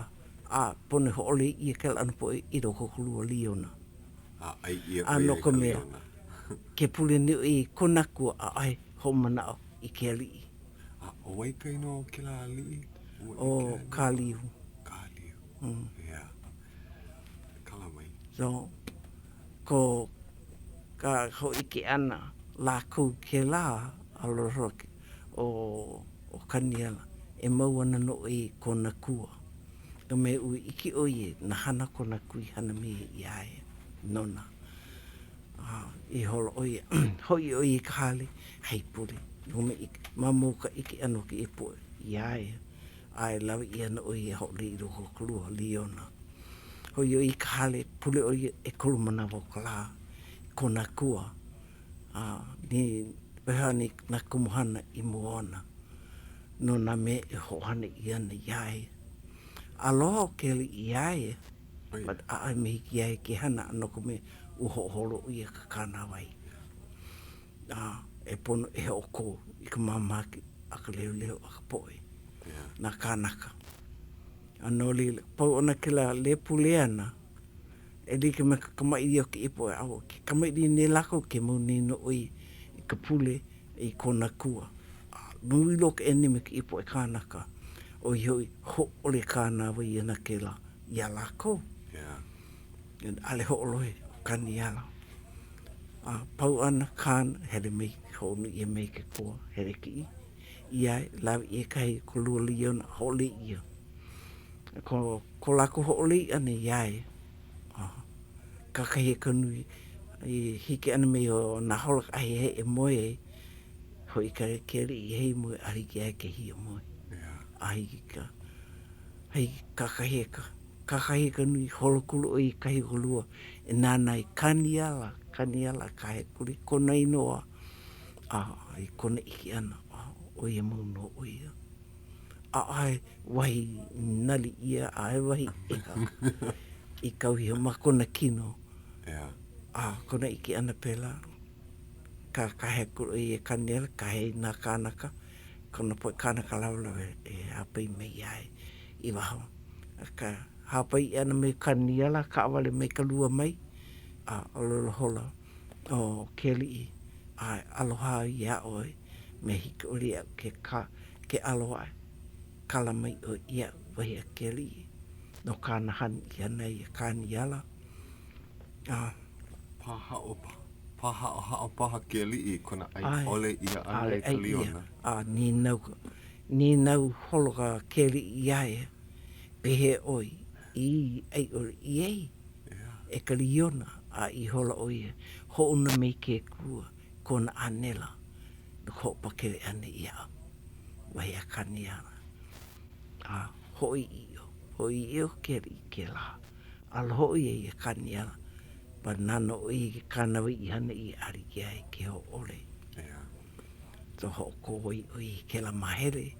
a pono e hōʻole ʻia kēlā ʻano poʻe i loko o ka lua liona. A ʻai ʻia ʻo ia e ka liona. Ke pule nei ʻoe i kona akua, ʻaʻohe hoʻomanaʻo i ke aliʻi. A ʻo wai ka inoa o kēlā aliʻi? ʻO Kaliu. Kaliu, mm. Yeah. Kala mai. So, ko ka hōʻike ʻana lākou kēlā a ʻōlelo ʻo ʻo Kaniela, e mau ana nō ʻoe i kona akua. Ka mea ua ʻike ʻo ia nā hana kona akua i hana mai ai iā ia nona. A i holo ʻo ia, hoʻi ʻo ia i ka hale, haipule, no me ma mua o ka ʻike ʻana o kēia poʻe iā ia, a e lawe ʻia ana ʻo ia e hōʻole i loko o ka lua liona. Hoʻi ʻo ia i ka hale, pule ʻo ia ʻekolu manawa o ka lā, kona akua, a ni waiho ana i nā kumuhana i mua ona no nā mea e hoʻohana ʻia ana iā ia. Aloha ʻo ke aliʻi iā ia, but ʻaʻohe mea hiki iā ia ke hana no ka mea ua hoʻoholo ʻia ka kānāwai. A e pono e hoʻokō i ka māmā a ka lehulehua a ka poʻe, nā kānaka. A no laila, pau ʻana kēlā lēpule ʻana, e like me ka kamaʻilio o kēia poʻe, a ke kamaʻilio nei lākou ke mau nei nō ʻoe i ka pule i kona akua. A nui loa ka ʻenemi o kēia poʻe kānaka, ʻo ia hoʻi, hōʻole kānāwai ana kēlā iā lākou. ʻAʻole hoʻolohe ʻo Kaniela. A pau ʻana kāna, hele mai, hoʻonui ʻia mai ke koa, hele kiʻi ʻia ai, lawe ʻia kahi o ka lua liona, hōʻole ʻia. Ko, ko lākou hōʻole ʻana iā ia, a kakahiaka nui, i hiki ʻana mai o nā hola kahi e moe ai. Hoʻi ka ke aliʻi e hiamoe a hiki ai ke hiamoe. A hiki ka hiki kakahiaka, kakahiaka nui holo kula ʻoe i kahi o ka lua e nānā i kaniala, kaniala kahekuli kona inoa a i kona ʻike ʻana, ʻo ia mau nō ʻo ia. ʻAʻohe wahi nali ʻia, ʻaʻohe wahi ʻeha i kau iho ma kona kino. A kona ʻike ʻana pēlā, ka kahe aku ʻoe ia kaniala, kahe i nā kānaka, kona poʻe kānaka lawelawe e hāpai mai iā ia i waho. Ka hāpai ʻia ʻana mai o kaniala, kaʻawale mai ka lua mai, a ʻōlelo ihola ʻo ke aliʻi, ʻAe, aloha au iā ʻoe, me hiki ʻole iaʻu ke ka ke ʻalo aʻe, kala mai ʻoe iaʻu, wahi a ke aliʻi, no kāna hana ʻia ʻana iā Kaniala. A. Pāhaʻo, pāhaʻohaʻo paha ke aliʻi i kona ʻai ʻole ʻia ʻana e ka liona. A nīnau, nīnau holo ka ke aliʻi iā ia, Pehea ʻoe i ʻai ʻole ʻia ai e ka liona? A ʻī ihola ʻo ia, Hoʻouna mai ke Akua kona ʻānela no ka hoʻopakele ʻana iaʻu, wahi a Kaniala. A hoʻi ʻiʻo, hoʻi ʻiʻo ke aliʻi kēlā. Aloha ʻo ia iā Kaniala, but nāna ʻo ia i ke kānāwai i hana ʻia a like ai ke hōʻole. So hoʻokō ai ʻo ia i kēlā māhele,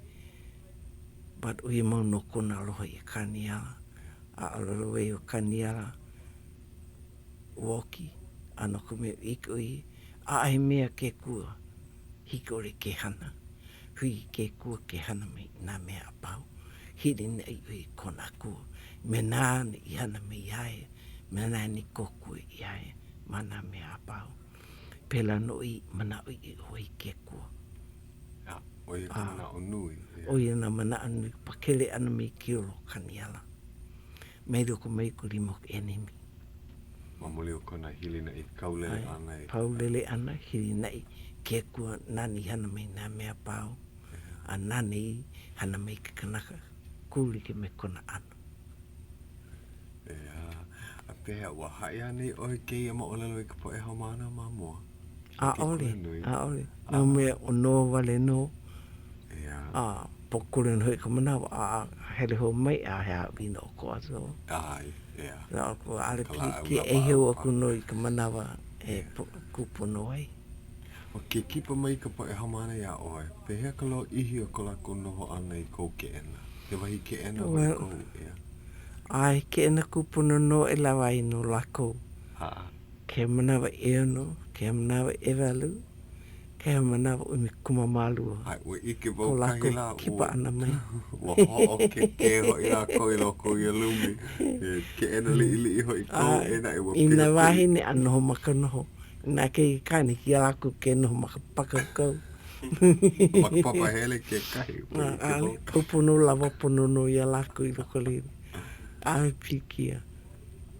but ʻo ia mau nō kona aloha iā Kaniala. A ʻōlelo ai ʻo Kaniala, ua oki, a no ka mea, ʻike ʻo ia, ʻaʻohe mea ke Akua hiki ʻole ke hana. Hiki ke Akua ke hana mai i nā mea a pau. Hilinaʻi ʻo ia i kona Akua me nāna i hana mai iā ia, me nāna i kōkua iā ia ma nā mea a pau. Pēlā nō i manaʻoʻiʻo ai ke Akua. ʻO ia ka manaʻo nui. ʻO ia nā manaʻo nui, pakele ʻana mai ke ola o Kaniala. Mai loko mai o ka lima o ka ʻenemi. Ma muli o kona hilinaʻi paulele ʻana i. Paulele ʻana, hilinaʻi ke Akua nāna i hana mai nā mea a pau, a nāna i hana mai ke kanaka kūlike me kona ʻano. ʻEā, a pehea, ua haʻi anei ʻoe kēia moʻolelo i ka poʻe haumāna ma mua? ʻAʻole, ʻaʻole. No mea ʻo Noa wale nō. A pōkole nō hoʻi ka manawa, a hele hou mai a he haʻawina ʻokoʻa so. ʻAe, ʻeā. ʻAʻole pilikia, e hou aku nō i ka manawa e kūpono ai. ʻO ke kipa mai ka poʻe haumāna iā ʻoe, pehea ka lōʻihi o ko lākou noho ʻana i kou keʻena? He wahi keʻena hoʻi kou, ʻeā? ʻAe, keʻena kūpono nō e lawa ai no lākou. Kēia manawa ʻeono, kēia manawa ʻewalu, kēia manawa ʻumikumamālua. ʻAe, ua ʻike wau kahi lā, ko lākou kipa ʻana mai. Ua hoʻokēkē hoʻi lākou i loko o ia lumi. He keʻena liʻiliʻi hoʻi kou, eia naʻe ua I nā wāhine a noho ma ka noho, i nā keiki kāne, hiki iā lākou ke noho ma ka pākaukau. Ma ka papahele kekahi. ʻAʻole, pau pono, lawa pono nō iā lākou i loko o laila. ʻAʻohe pilikia.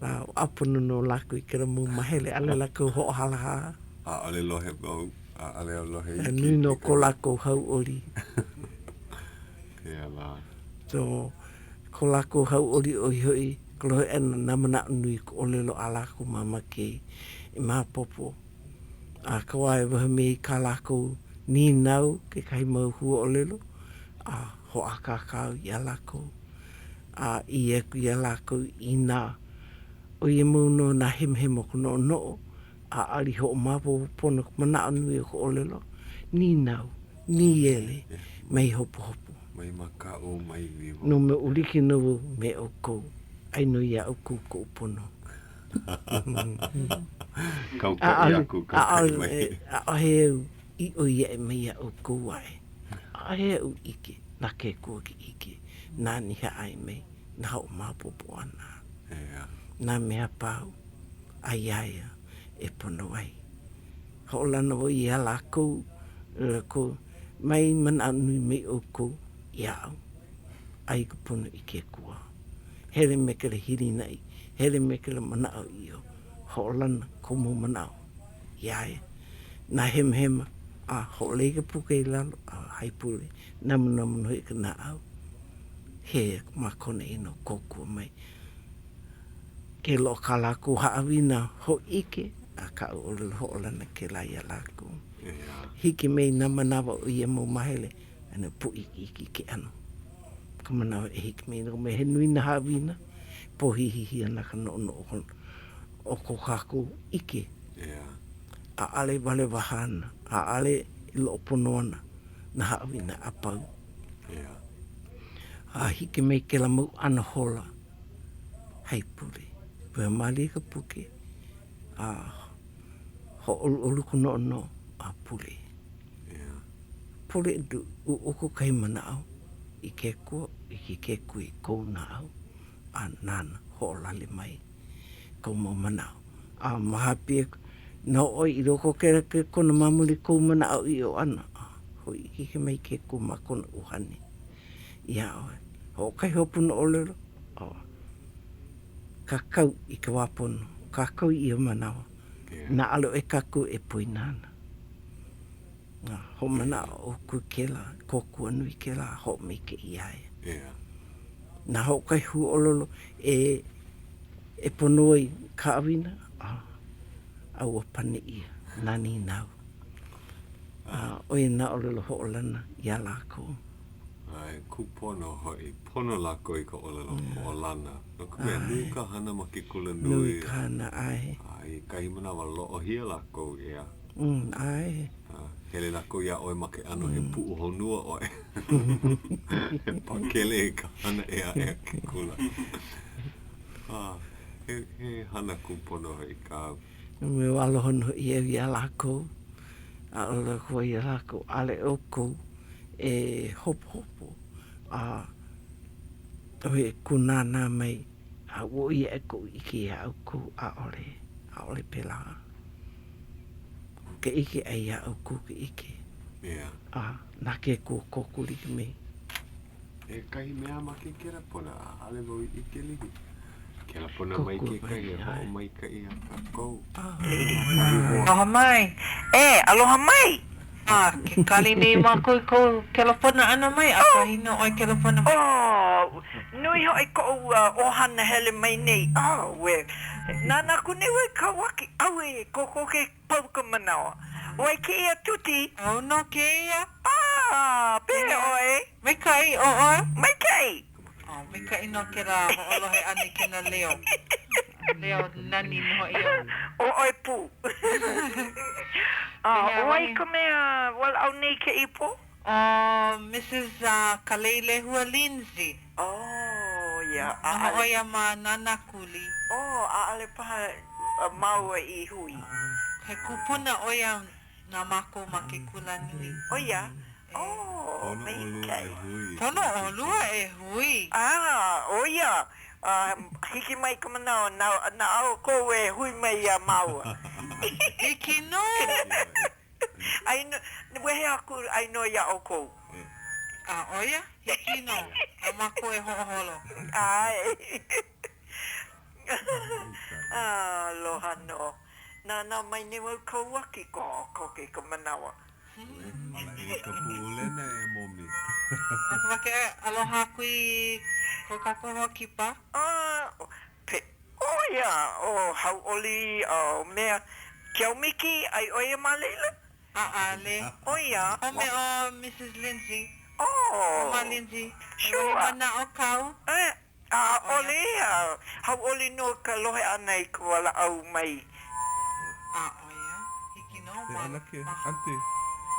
A ʻāpono nō lākou i kēlā mau māhele, ʻaʻole lākou hoʻohalahala. ʻAʻole lohe wau, ʻaʻole au lohe iki. Nui nō ko lākou hauʻoli. Pēia lā. So, ko lākou hauʻoli ʻo ia hoʻi ka lohe ʻana nā manaʻo nui ka ʻōlelo a lākou mamake i maopopo. A ka wā e wehe mai kā lākou nīnau kekahi mau huaʻōlelo, a hoʻākāka au iā lākou. a ʻī aku iā lākou, Inā ʻo ia mau nō nā hemahema o ka noʻonoʻo, a ʻaʻole i hoʻomaopopo pono ka manaʻo nui o ka ʻōlelo, nīnau, nīele, mai hopohopo. Mai makaʻu, mai wiwo. No mea ua like nō wau me ʻoukou, ʻai nō iā ʻoukou koʻu pono. Kaukaʻi aku, kaukaʻi mai. ʻAʻohe au i ʻoi aʻe mai iā ʻoukou aʻe. ʻAʻohe aʻu ʻike, na ke Akua ke ʻike. Nāna i hāʻawi mai nā hoʻomaopopo ʻana, nā mea pau a iā ia e pono ai. Hoʻolana wau iā lākou, lākou, mai manaʻo nui mai ʻoukou iaʻu, ʻai ka pono i ke Akua. Hele me kēlā hilinaʻi, hele me kēlā manaʻoʻiʻo, hoʻolana kou mau manaʻo iā ia. Nā hemahema, a hoʻolei ka puke i lalo, a haipule, Namunamu nō hoʻi ka naʻau, he ma kona ʻino kōkua mai. Ke loaʻa kā lākou haʻawina hōʻike a kaʻu ʻōlelo hoʻolana kēlā iā lākou. Hiki mai nā manawa o ia mau māhele, a no poʻikiki ke ʻano. Ka manawa e hiki mai no ka mea he nui nā haʻawina, pōhihihi ana ka noʻonoʻo o ko kākou ʻike. ʻAʻole walewaha ana, ʻaʻole e loaʻa pono ana nā haʻawina a pau. A hiki mai kēlā mau anahola haipule, wehe mālie ka puke, a hōʻoluʻolu ka noʻonoʻo a pule. Pule ʻuʻuku kahi manaʻo i ke Akua, hiki ke Akua i kou naʻau, a nāna hoʻolale mai kou mau manaʻo. A mahapi nō ʻoe i loko o kēlā ke kona ma muli kou manaʻoʻiʻo ʻana, a hōʻike mai ke Akua ma kona ʻuhane iā ʻoe. Hoʻokahi hopuna ʻōlelo, a kākau i ka wā pono, kākau i ia manawa, inā ʻaʻole ʻoe kākou e poina ana. A hoʻomanaʻo ʻoukou i kēlā, kōkua nui kēlā a hoʻomaikaʻi iā ia. Nā hoʻokahi huaʻōlelo e e pono ai ka haʻawina, a, a ua pane ʻia nā nīnau. A ʻo ia nā ʻōlelo hoʻolana iā lākou. ʻAe, kūpono hoʻi. Pono lākou i ka ʻōlelo hoʻolana. No ka mea, nui ka hana ma ke kula nui. Nui ka hana, ʻae. A i kahi manawa, loʻohia lākou, ʻeā. ʻAe. Hele lākou iā ʻoe ma ke ʻano he puʻuhonua ʻoe. He pakele i ka hana ʻē aʻe a ke kula. He, he hana kūpono hoʻi kāu. Me ua aloha nō hoʻi au iā lākou, a ʻōlelo aku au iā lākou, ʻaʻole ʻoukou e hopohopo a ʻoe e kūnānā mai a ua ʻoi aʻe koʻu ʻike iā ʻoukou, ʻaʻole, ʻaʻole pēlā. Ke ʻike ai iā ʻoukou ke ʻike. A na ke Akua kōkua like me. Kekahi mea ma ke kelepona, ʻaʻole wau i ʻike lihi. Kelepona mai kekahi e hoʻomaikaʻi iā kākou. Aloha mai. E, aloha mai! A, ke kali nei mākou i kou kelepona ʻana mai, ʻakahi nō ʻoe kelepona mai. Oh, nui hoʻi koʻu ʻohana hele mai nei. Auē, nānā aku nei wau i Kauaki. Auē, kokoke pau ka manawa. ʻO wai kēia Tuti? ʻO nō kēia. Ah, pehea ʻoe? Maikaʻi, ʻo ʻoe? Maikaʻi. Oh, maikaʻi nō kēlā hoʻolohe ʻana i kēnā leo. Leo nani nō hoʻi ia. ʻO ʻoe pū. Ah, ʻo wai ka mea walaʻau nei kēia pō? ʻO Mrs. Kaleilehua Lindsay. Oh, ia. Noho ʻo ia ma Nānākuli. Oh, ʻaʻole paha māua i hui. He kupuna ʻo ia na mākou ma ke kulanui. ʻO ia? Oh, Pono ʻolua e hui. Pono ʻolua e hui. Ah, ʻo ia. Hiki mai ka manawa na, na ʻoukou e hui mai iā māua. Hiki nō. Ai nō, wehe aku ai nō iā ʻoukou. A, ʻo ia, hiki nō, na mākou e hoʻoholo. ʻAe. Aloha nō. Nānā mai nei wau Kauaki kokoke i ka manawa. Ala ʻē ka pūʻulena e momi. Makemake e aloha aku i ko kākou hoa kipa. A, Pe, ʻo ia, ʻo Hauʻoli, ʻo mea, Keaumiki, ai ʻo ia ma laila? ʻAʻole. ʻO ia. Home ʻo Mrs. Lindsay. Oh. Mama Lindsay. Sure. He wahi manaʻo kāu? Eh, ʻaʻole ia. Hauʻoli nō ka lohe ʻana i ka walaʻau mai. A ʻo ia, hiki nō ma. E ʻAnake, Aunty,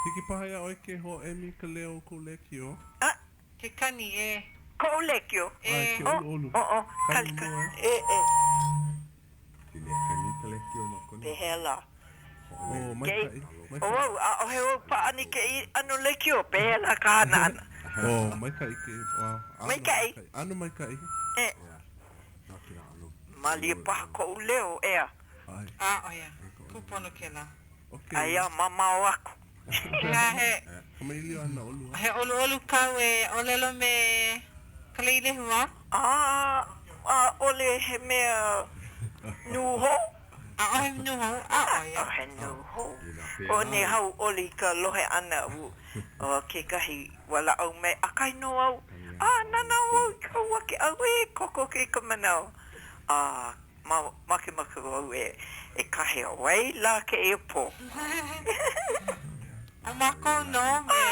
hiki paha iā ʻoe ke hoʻēmi i ka leo o kou lēkiō? Ah, Ke kani, e. Koʻu lēkiō. E. ʻAe, ke ʻoluʻolu. O, o, Kani mua, e. E, e. Pili kani ka lēkiō ma kona. Pehea lā? O, maikaʻi, maikaʻi. ʻO au, ʻaʻohe ou pāʻani kēia ʻano lēkiō, pehea lā ka hana ʻana? O, maikaʻi ke, ʻano maikaʻi. ʻAno maikaʻi. E. Malie paha koʻu leo, ʻeā? ʻAe. A, ʻo ia. Kūpono kēlā. Aia mamao aku. He, he. Kamaʻilio ana ʻolua. He ʻoluʻolu kāu e ʻōlelo me Kaleilehua? A, ʻaʻole he mea nūhou. ʻAʻohe nūhou, a ʻo ia. ʻAʻohe nūhou. ʻO nei hauʻoli ka lohe ʻana o kekahi walaʻau mai, ʻakahi nō au, a nānā wau i Kauaki, auē, kokoke i ka manawa. A Makemake wau e kāhea, ʻO wai lā kēia pō? ʻO mākou nō me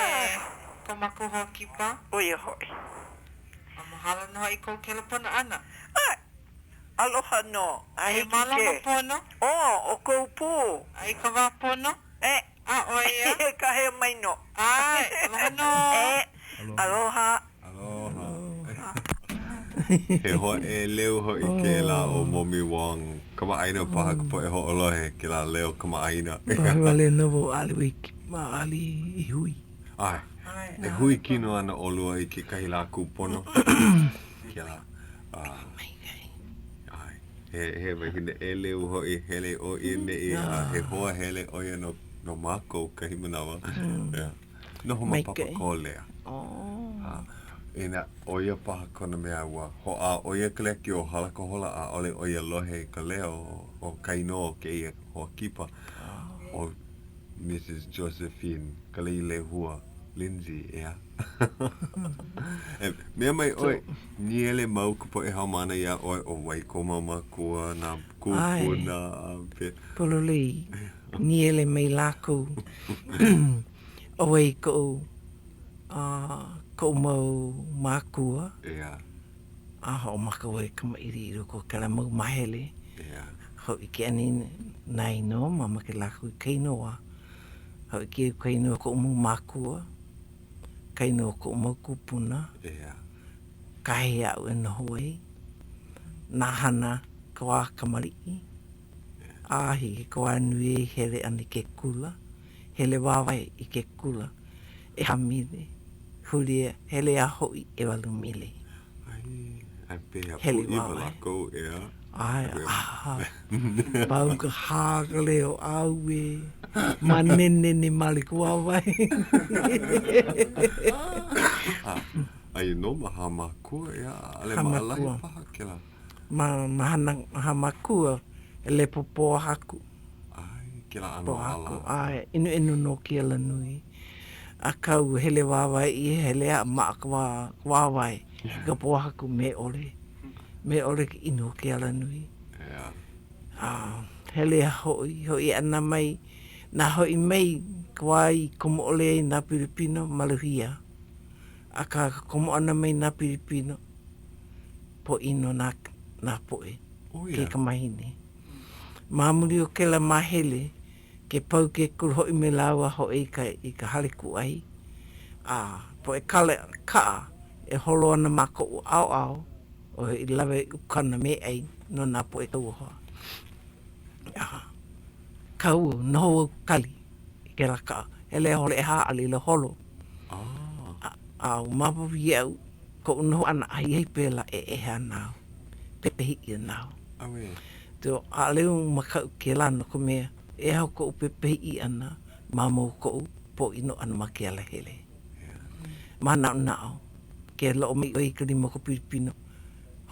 ko mākou hoa kipa. ʻO ia hoʻi. A mahalo nō hoʻi i kou kelepona ʻana. ʻAe. Aloha nō. A E hiki ke. Mālama pono. ʻŌ, ʻo kou pū. A i ka wā pono. E. A ʻo ia. E kāhea mai nō. ʻAe, aloha nō. E. Aloha. Aloha. He hoa ʻeleu hoʻi kēlā ʻo Momi Wong. Kamaʻāina paha ka poʻe hoʻolohe kēlā leo kamaʻāina. Lohe wale nō wau ʻaʻole wau i ʻaʻole i hui. ʻAe. E hui kino ana ʻolua i kekahi lā kūpono. Kēlā. ʻAe. He, he wahine ʻeleu hoʻi, hele ʻo ia neʻi, a he hoa hele ʻo ia no, no mākou kahi manawa. Yeah. Noho ma Papakōlea. Oh. Inā, ʻo ia paha kona mea ua hoʻā ʻo ia ka lekiō, hala ka hola, ʻaʻole ʻo ia lohe i ka leo o ka inoa o kēia hoa kipa, ʻo Mrs. Josephine Kaleilehua Lindsay, ʻeā? E, mea mai ʻoe, nīele mau ka poʻe haumāna iā ʻoe, ʻo wai kou mau mākua, nā kūpuna, a pe. Pololei, nīele mai lākou. ʻO wai koʻu, koʻu mau mākua. ʻEā. A hoʻomaka wau e kamaʻilio i loko o kēlā mau māhele. ʻEā. Hōʻike ana i nā inoa, mamake lākou i ka inoa. Hōʻike au ka inoa o koʻu mau mākua, ka inoa o koʻu mau kūpuna. ʻEā. Kahi aʻu e noho ai, nā hana ka wā kamaliʻi. A hiki ka wā nui e hele ana i ke kula, hele wāwae i ke kula, ʻehā mile, huli a hele a hoʻi ʻewalu mile. Ai, pehea pūʻiwa lākou, ʻeā? ʻAe, ʻaha, pau ka hā ka leo, ʻauē, manenene male ka wāwae. Aia nō ma Hāmākua, ʻeā, ʻaʻole maʻalahi paha kēlā. Ma ma hana Hāmākua, e lepo pōhaku. ʻAe, kēlā ʻano ala. Pōhaku, ʻae, ʻenoʻeno nō ke alanui. Akā ua hele wāwae ʻia, hele a maʻa ka wā, ka wāwae i ka pōhaku me ʻole, me ʻole ka ʻino o ke alanui. ʻEā. A hele a hoʻi, hoʻi ʻana mai, nā hoʻi mai ka wā i komo ʻole ai nā Pilipino, maluhia. Akā ka komo ʻana mai nā Pilipino, pōʻino nā, nā poʻe kaikamāhine. Ma muli o kēlā māhele, ke pau ke kula hoʻi mai lāua hoʻi i ka, i ka hale kūʻai, a poʻe kale, kaʻa e holo ana ma koʻu ʻaoʻao, ʻo ia i lawe ukana meaʻai no nā poʻe kauoha. A kau au, noho au kali i kēlā kaʻa, hele a holo ʻehā a laila holo. A, a maopopo iaʻu Koʻu noho ʻana ahiahi pēlā e ʻeha ana au, pepehi ʻia ana au. Auē. So, ʻaʻole au makaʻu kēlā no ka mea, e aho koʻu pepehi ʻia ʻana ma mua o koʻu pōʻino ʻana ma ke alahele. Mānaʻonaʻo, ke loaʻa mai ʻoe i ka lima o ka Pilipino,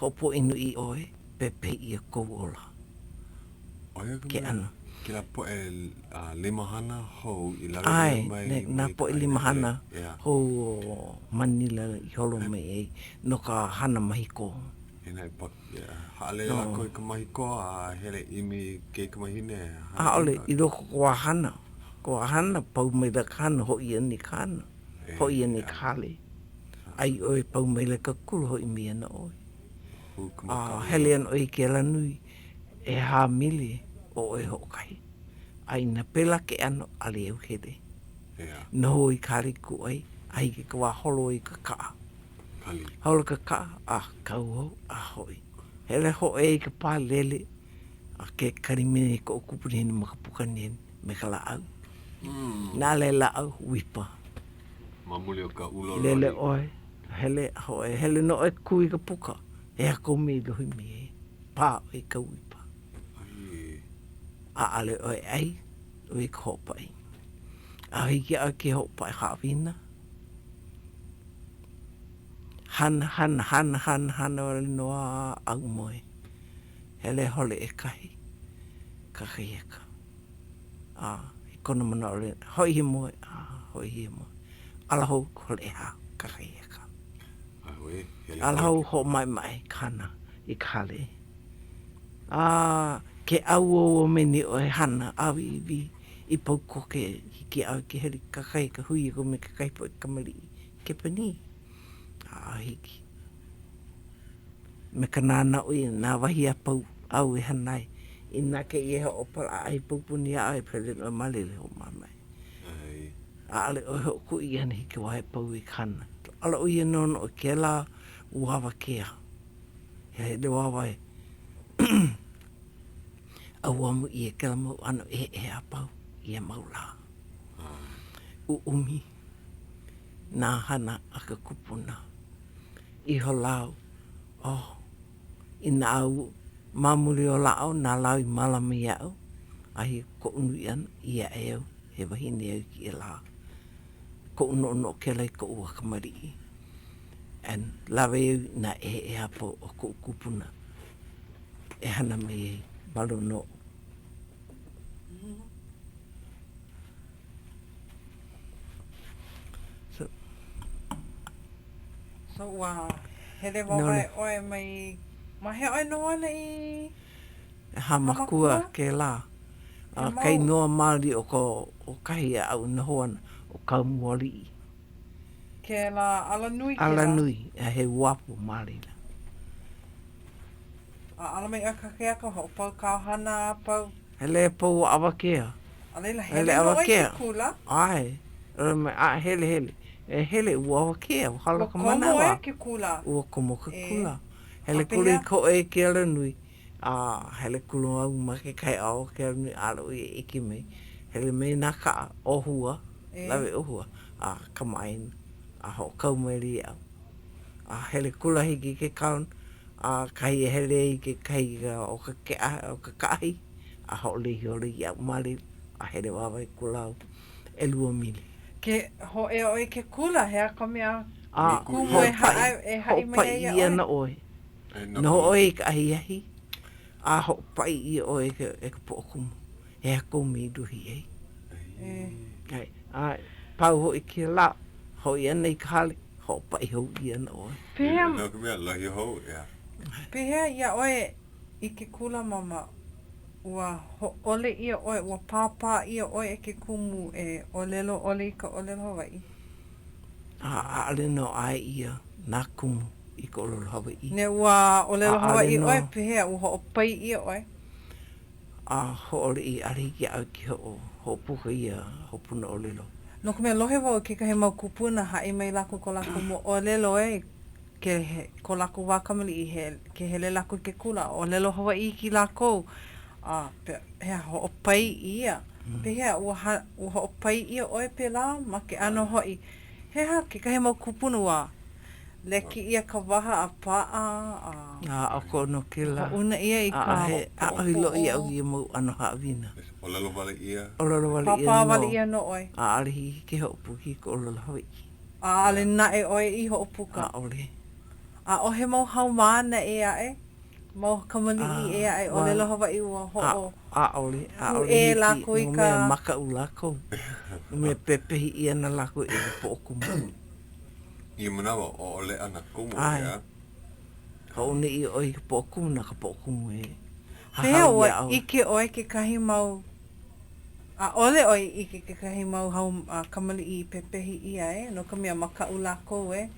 hoʻopōʻino ʻia ʻoe, pepehi ʻia kou ola. ʻO ia ka Ke mea, ʻano. kēlā poʻe limahana hou i lawe ʻia ʻAe, mai nā mai poʻe ka ʻāina limahana ʻē, ʻeā. hou o Manila i holo mai ai no ka hana mahi kō. Inā i pa, haʻalele lākou i ka mahi kō a hele ʻimi kaikamahine hana ʻAʻole, i loko o ka wā hana, ka wā hana, pau maila ka hana, hoʻi ana i ka hana, hoʻi ana i ka hale. A i ʻole pau maila ka kula, hoʻi mai ana ʻoe. A hele ana ʻoe i ke alanui, ʻehā mile ʻo ʻoe hoʻokahi. A inā pēlā ke ʻano, ʻaʻole au hele. Noho i ka hale kūʻai, a hiki ka wā holo i ka kaʻa. Holo ka kaʻa, a kau au, a hoʻi. Hele hōʻea i ka pā lele, a ke kali mai nei koʻu kupunahine ma ka puka aniani me ka lāʻau. Nā lei lāʻau, wipa. Ma muli o ka ʻūlolo. Lele ʻoe, hele, hoʻi, hele nō ʻoe kū i ka puka, he aha kou mea i lohe mai ai, pā ʻoe i ka wipa. A ʻaʻole ʻoe ʻai, ʻo ia ka hoʻopaʻi. A hiki iā ʻoe ke hoʻopaʻi haʻawina, hana, hana, hana, hana, hana wale nō a aumoe. Hele hole ʻekahi kakahiaka. A i kona manaʻo, hoʻi he moe, a hoʻi he moe. Ala hou hole ʻehā kakahiaka. Ala hou hoʻomaʻemaʻe i ka hana i ka hale. A ke ʻauouo mai nei ʻoe hana ʻāwīwī. I pau koke, hiki iā ʻoe ke hele kakahiaka hui aku me kekahi poʻe kamaliʻi Kepanī. A hiki. Me ka nānā ʻoe i nā wahi a pau āu e hana ai. Inā kēia he ʻōpala ʻaʻahi pau puni iā ʻoe, hele nō ʻoe ma laila e hoʻomāmae. ʻAʻole ʻoe hoʻokuʻi ʻia ana hiki wā e pau i ka hana. ʻAʻole ʻo ia noʻonoʻo i kēlā ua awakea. He hele wāwae ʻauamo ʻia kēlā mau ʻano ʻeheʻehe a pau ia mau lā. ʻUʻumi nā hana a ke kupuna. Ihola au, oh, inā au ma muli o lāʻau nā lā i mālama iaʻu, a i koʻu nui ʻana, ʻī aʻe au, he wahine au i kēia lā. Koʻu noʻonoʻo kēlā i koʻu wā kamaliʻi. And lawe au i nā ʻeheʻehe a pau o koʻu kupuna e hana mai ai ma luna oʻu. So, so ua hele wāwae ʻoe mai, ma hea ʻoe noho ana i Hāmākua kēlā. A ka inoa maoli o ka o kahi aʻu e noho ana, ʻo Kaumualiʻi. Kēlā alanui kēlā? Alanui, a he uapo ma laila. A ala mai ʻoe kakahiaka, hoʻopau kāu hana a pau. Hele pau awakea. A laila, hele nō ʻoe i ke kula? ʻAe, a hele, hele. E hele, ua awakea, ua hala ka manawa. Ua komo e ke kula? Ua komo ke kula. Hele kula i koʻe i ke alanui, a hele kula au ma kekahi ʻaoʻao o ke alanui, ʻaʻole ʻo ia i ʻike mai. Hele mai nā kaʻa ʻōhua, lawe ʻōhua, a kamaʻāina, a hoʻokau maila iaʻu. A hele kula hiki i ke kaona, a kahi e hele ai kekahi o ka keʻa, o ka kaʻaahi, a hoʻolei ihola iaʻu ma laila, a hele wāwae kula au ʻelua mile. Ke hōʻea ʻoe i ke kula, he aha ka mea kumu e haʻi mai ai iā ʻoe? Hoʻopaʻi ʻia ana ʻoe. Noho ʻoe i ka ahiahi, a hoʻopaʻi ʻia ʻoe e ka poʻokumu. He aha kou mea i luhi ai? A pau hoʻi kēlā, hoʻi ʻana i ka hale, hoʻopaʻi hou ʻia ana ʻoe. Pehea? No ka mea, lohi hou, ʻeā. Pehea iā ʻoe i ke kula, Mama, ua hōʻole ʻia ʻoe, ua pāpā ʻia ʻoe e ke kumu e ʻōlelo ʻole i ka ʻōlelo Hawaiʻi? A ʻaʻole nō ʻae ʻia nā kumu i ka ʻōlelo Hawaiʻi. Ne ua ʻōlelo Hawaiʻi ʻoe, pehea, ua hoʻopaʻi ʻia ʻoe? A hōʻole ʻia, ʻaʻole hiki iaʻu ke hoʻopuka ia hopuna ʻōlelo. No ka mea, lohe wau i kekahi mau kūpuna haʻi mai lākou ko lākou moʻolelo e ke ko lākou wā kamaliʻi he ke hele lākou i ke kula, ʻōlelo Hawaiʻi iki lākou, a he aha hoʻopaʻi ʻia. Pehea, ua ua hoʻopaʻi ʻia ʻoe pēlā ma ke ʻano hoʻi? He aha kekahi mau kūpuna ua leki ʻia ka waha a paʻa a. A ʻokoʻa nō kēlā. Hoʻouna ʻia i ka ʻAʻohe, ʻaʻohe loa iaʻu ia mau ʻano haʻawina. ʻŌlelo wale ʻia. ʻŌlelo wale ʻia nō. Pāpā wale ʻia nō ʻoe. ʻAʻole hiki ke hoʻopuka i ka ʻōlelo Hawaiʻi. ʻAʻole naʻe ʻoe i hoʻopuka. ʻAʻole. ʻAʻohe mau haumāna ʻē aʻe, mau kamaliʻi ʻē aʻe ʻōlelo Hawaiʻi ua hoʻo. ʻAʻole, ʻaʻole hiki, lākou i no ka. mea makaʻu lākou. No mea pepehi ʻia ana lākou e ka poʻokumu. Ia manawa, ʻoʻoleʻa nā kumu, ʻeā? Hoʻouna ʻia ʻoe i ka poʻokumu, na ka poʻokumu e Pehea hahau ua iā ʻoe. ʻike ʻoe kekahi mau, ʻaʻole ʻoe i ʻike kekahi mau hau kamaliʻi i pepehi ʻia, e? No ka mea, makaʻu lākou, e?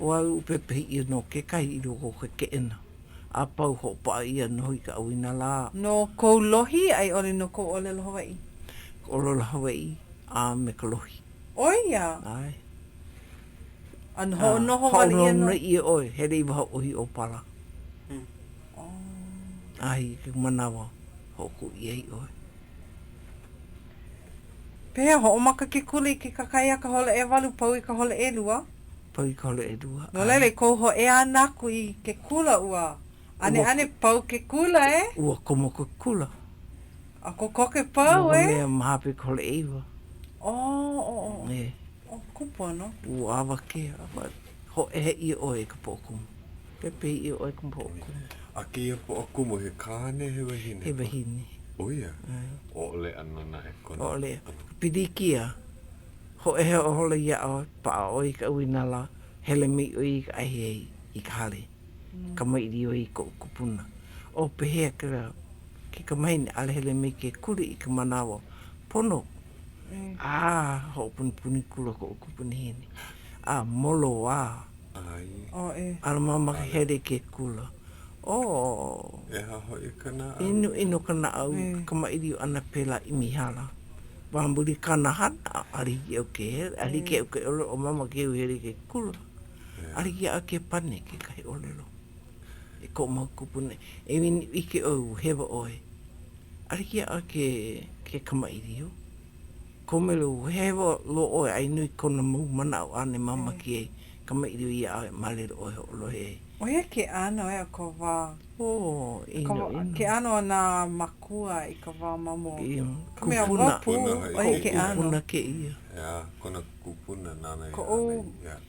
ʻO au, pepehi ʻia nō kekahi i loko o ke keʻena a pau hoʻopaʻa ʻia nō i ka ʻauinalā. No kou lohi a i ʻole no kou ʻōlelo Hawaiʻi? Ka ʻōlelo Hawaiʻi a me ka lohi. ʻO ia? ʻAe. A hoʻonoho wale ʻia nō? Hoʻouna ʻia ʻoe, hele i waho ʻohi ʻōpala. A i ka manawa, hoʻokuʻu ʻia ai ʻoe. Pehea, hoʻomaka ke kula i ke kakahiaka hola ʻewalu, pau i ka hola ʻelua? Pau i ka hola ʻelua. No laila, i kou hōʻea ʻana aku i ke kula, ua ʻaneʻane pau ke kula, e? Ua komo ke kula. A kokoke pau, e? No ka mea, ma hope ka hola ʻeiwa. Oh, oh, oh. E. Oh, kūpono. Ua awakea, hōʻeha ʻia ʻoe e ka poʻokumu. Pepehi ʻia ʻoe e ka poʻokumu. A kēia poʻokumu, he kāne, he wahine? He wahine. ʻO ia? ʻOʻoleʻa nō naʻe kona. ʻOʻoleʻa. Ka pilikia, hōʻeha ihola iā ʻoe, paʻa ʻoe i ka ʻauinalā, hele mai ʻoe i ka ahiahi i ka hale, kamaʻilio ai i koʻu kupuna. ʻO pehea kēlā? Kaikamahine, ʻaʻole hele mai ke kula i ka manawa. Pono. A hoʻopunipuni kula koʻu kupunahine. A moloā. ʻAʻole mamake hele i ke kula. Oh. ʻEha hoʻi ka naʻau. ʻInoʻino ka naʻau i ka kamaʻilio ʻana pēlā ʻimi hala. Ma muli kāna hana, ʻaʻole hiki iaʻu ke hele, ʻaʻole hiki iaʻu ke ʻōlelo ʻo mamake au e hele i ke kula. ʻAʻole hiki iaʻu ke pane kekahi ʻōlelo i koʻu mau kūpuna. E ʻike ʻoe ua hewa ʻoe. ʻAʻole hiki iaʻu ke ke kamaʻilio. Kōmele ua hewa loa ʻoe a i nui kona mau manaʻo ʻane mamake ai kamaʻilio iā ʻoe ma laila ʻoe hoʻolohe ai. ʻO ia ke ʻano e o ka wā. Oh, ʻino, ʻino. Ke ʻano o nā makua i ka wā ma mua. Ka mea ua pū, ʻo ia ke ʻano. Kupuna kēia. Yeah, kona kupuna nāna i Koʻu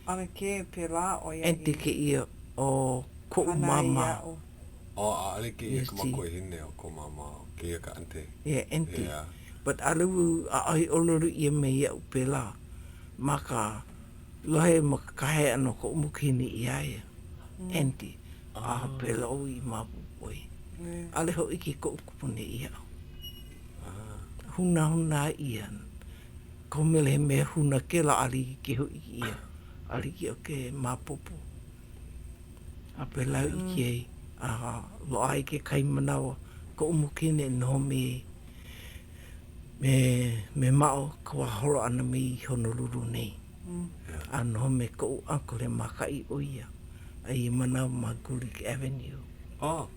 ʻanakē pēlā ʻo ia i. Aunty kēia ʻo koʻu māmā. Oh, ʻaʻole kēia ka makuahine o ko māmā, kēia ka aunty. Yeah, aunty. Yeah. But ʻaʻole wau, ʻaʻohe ʻōlelo ʻia mai iaʻu pēlā ma ka lohe ma ka kāhea ʻana o koʻu makuahine iā ia, aunty, a pēlā wau i maopopo ai. ʻAʻole hōʻike koʻu kupuna iaʻu. Hūnāhūnā ʻia. Kohu mea he mea huna kēlā ʻaʻole hiki ke hōʻike ʻia, ʻaʻole hiki iaʻu ke maopopo. A pēlā au ʻike ai, a loaʻa i kekahi manawa koʻu makuahine e noho me me me maʻo ka wā holo ʻana mai i Honolulu nei. A noho me koʻu uncle he mākaʻi ʻo ia a ia manawa ma Gulick Avenue. Oh,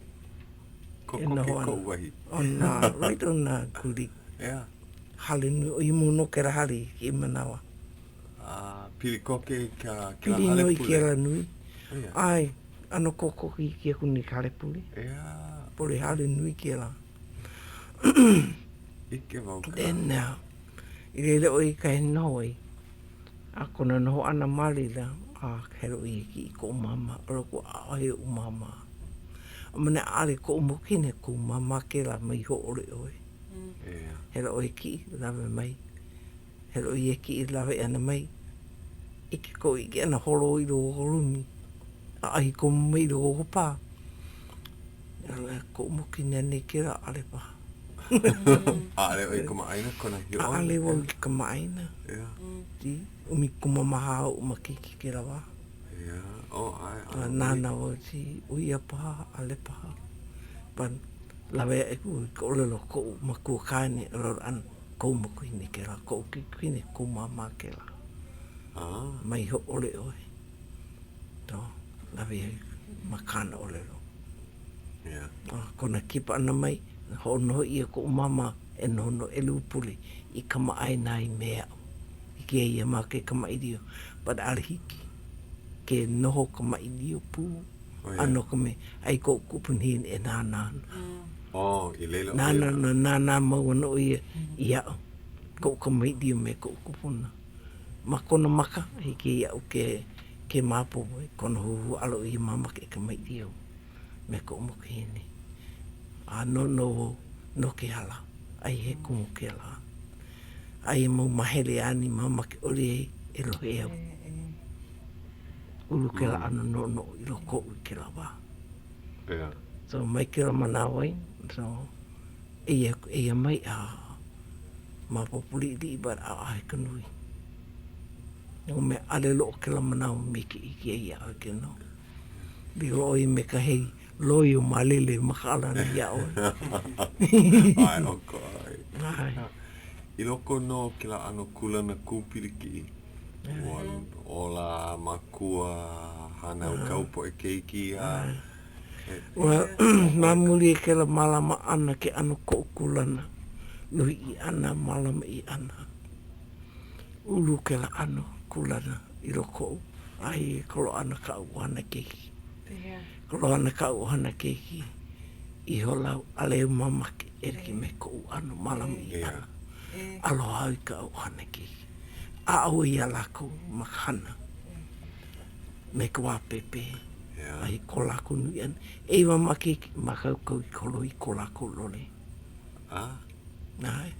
kokoke koʻu wahi. On uh, right on uh, Gulick. Yeah. Hale nui, ʻo ia mau nō kēlā hale i kēia manawa. A pili koke i ka kēlā hale pule. Pili nō i kēlā nui. ʻAe, ʻano kokoke iki aku nei ka hale pule. Yeah. Pule hale nui kēlā. ʻIke wau ka. Then, uh, i laila ʻo ia kahi noho ai. A kona noho ʻana ma laila, a hele ʻo ia e kiʻi i koʻu māmā, ʻo loko ʻaʻohe oʻu māmā. A manaʻo ʻaʻole koʻu makuahine kou māmā kēlā mai hōʻole ʻoe. Yeah. Hele ʻoe e kiʻi, lawe mai. Hele ʻo ia e kiʻi lawe ʻana mai i ke koʻu ʻike ʻana holo i loko o ka lumi a ʻahi komo mai i loko o ka pā. Koʻu makuahine anei kēlā, ʻaʻole paha. ʻAʻole ʻoe kamaʻāina kona hiʻona? ʻAʻole wau i kamaʻāina. Yeah. 14 oʻu makahiki kēlā wā. Yeah. Oh, ʻae, ʻae. Nānā wau see, ʻo ia paha, ʻaʻole paha. But lawe aʻe wau i ka ʻōlelo a koʻu makua kāne, ʻōlelo ʻana, Kou makuahine kēlā, koʻu kaikamahine, kou māmā kēlā. Mai hōʻole ʻoe. So, lawe ai ma kāna ʻōlelo. Yeah. A kona kipa ʻana mai, hoʻonoho ʻia koʻu māmā e noho no ʻelua pule i kamaʻāina ai me aʻu. Hiki ai iā mākou ke kamaʻilio, but ʻaʻole hiki ke noho kamaʻilio pū. Oh, yeah. A no ka mea, aia koʻu kupunahine e nānā ana. Oh, i laila ʻo ia. Nānā, nā, nānā mau ana ʻo ia iaʻu, koʻu kamaʻilio me koʻu kupuna. Ma kona maka, hiki iaʻu ke, ke maopopo i kona huhū ʻaʻole ʻo ia mamake e kamaʻilio me koʻu makuahine. A noʻonoʻo wau no ke ala, aia he kumu kēlā. Aia mau mahele āna i mamake ʻole ai e lohe au. Ulu kēlā ʻano noʻonoʻo i loko oʻu i kēlā wā. Yeah. So mai kēlā manawa ai, so eia aku, eia mai a maopopo liʻiliʻi but ʻaʻohe ka nui. No ka mea, ʻaʻole loaʻa kēlā manawa me ke ʻike ai iā ʻoe ke noho. Lilo ʻoe me ka hei loio malele e makaʻala ana iā ʻoe. ʻAe, ʻokoʻa. ʻAe. I loko nō o kēlā ʻano kūlana kūpilikiʻi, ua ola makua, hānau kāu poʻe keiki a he. Ua ma muli o kēlā mālama ʻana ke ʻano koʻu kūlana, luhi ʻia ʻana, mālama ʻia ʻana. Ulu kēlā ʻano kūlana i loko oʻu, a i kolo ana kaʻu ʻohana keiki. Kolo ana kaʻu ʻohana keiki ihola au, ʻaʻole au mamake e like me koʻu ʻano mālama ʻia ʻana. Aloha au i kaʻu ʻohana keiki. Aʻo iā lākou ma ka hana me ka wā pēpē a i ko lākou nui ʻana. ʻEiwa makahiki, mākaukau i ka holo i ko lākou lole. ʻAe.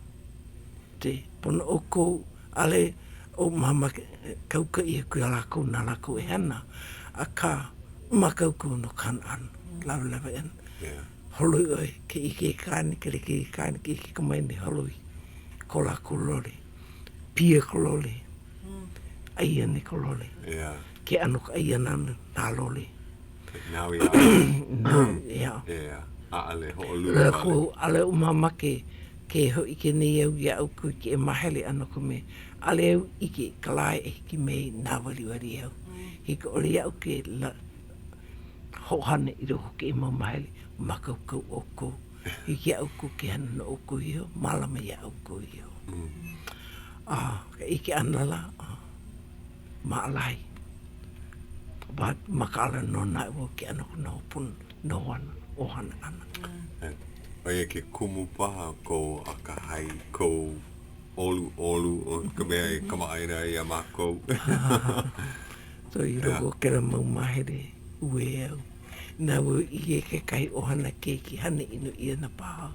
Te pono ʻoukou, ʻaʻole ʻo mamake kaukaʻi aku iā lākou na lākou e hana, akā, mākaukau no ka hana ʻana, lawelawe ʻana. Holo ʻoe, ke ʻike i ka kāne, ke like i ka kāne, ke ʻike i ka maine, holo i. ko lākou lole. Pia ka lole. ʻAi ana i ka lole. Ke ʻano ka ʻai ʻana nā lole. Now we are. Yeah. Yeah. ʻAʻole hoʻolulu wale. Lākou, ʻaʻole oʻu mamake ke hōʻike nei au iā ʻoukou i kēia māhele ʻana no ka mea, ʻaʻole au ʻike i ka lā e hiki mai nāwaliwali au. Hiki ʻole iaʻu ke hoʻohana i loko o kēia mau māhele, mākaukau ʻoukou. Hiki iā ʻoukou ke hana no ʻoukou iho, mālama iā ʻoukou iho. A ka ʻike ʻana lā, maʻalahi. But makaʻala nō naʻe wau ke ʻano ka noho puna, noho ʻana, ʻohana ʻana. ʻO ia ke kumu paha kou akahai, kou ʻoluʻolu o ka mea e kamaʻāina ai iā mākou. So i loko o kēlā mau māhele, uē au. Inā ua ʻike kekahi ʻohana keiki hana ʻino ʻia ana paha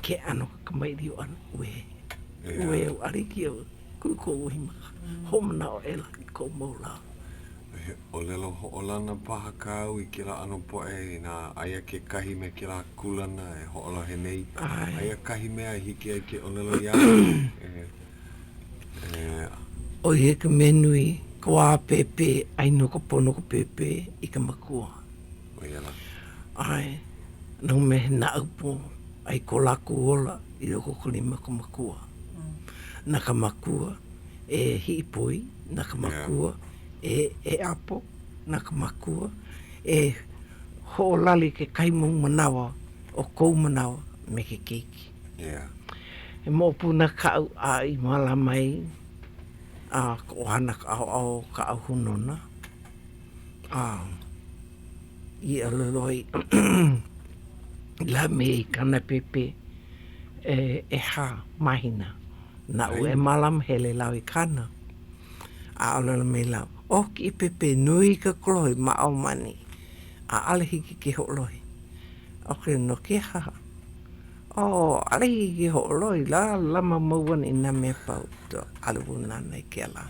ke ʻano ka kamaʻilio ʻana, uē. Uē au, ʻaʻole hiki iaʻu Kū koʻu wahi maka, hoʻomanaʻo aʻela i koʻu mau lā. He ʻōlelo hoʻolana paha kāu i kēlā ʻano poʻe inā aia kekahi me kēlā kūlana e hoʻolohe nei. Aia kahi mea e hiki ai ke ʻōlelo iā ia. ʻO ia ka mea nui, ka wā pēpē, ʻai nō ka pono ka pēpē i ka makua. ʻO ia lā. ʻAe, no ka mea he naʻaupō, ʻai ko lākou ola i loko o ka lima o ka makua. Na ka makua e hiʻipoi, na ka makua e ʻapo, na ka makua e hoʻolali kekahi mau manawa o kou manawa me ke keiki. He moʻopuna kaʻu a i mālama ai a ka ʻohana ka ʻaoʻao o kaʻu hūnōna. A i ʻōlelo ai lawe i kāna pēpē e ʻehā mahina naʻu e mālama hele lāua i Kāna. A ʻōlelo mai lāua, ʻO kēia pēpē nui ka kolohe ma ʻō ma ʻaneʻi, ʻaʻole hiki ke hoʻolohe. ʻOkē, no ke aha? ʻŌ, ʻaʻole hiki ke hoʻolohe, lālama mau ana i nā mea pau. ʻAʻole wau nānā i kēlā.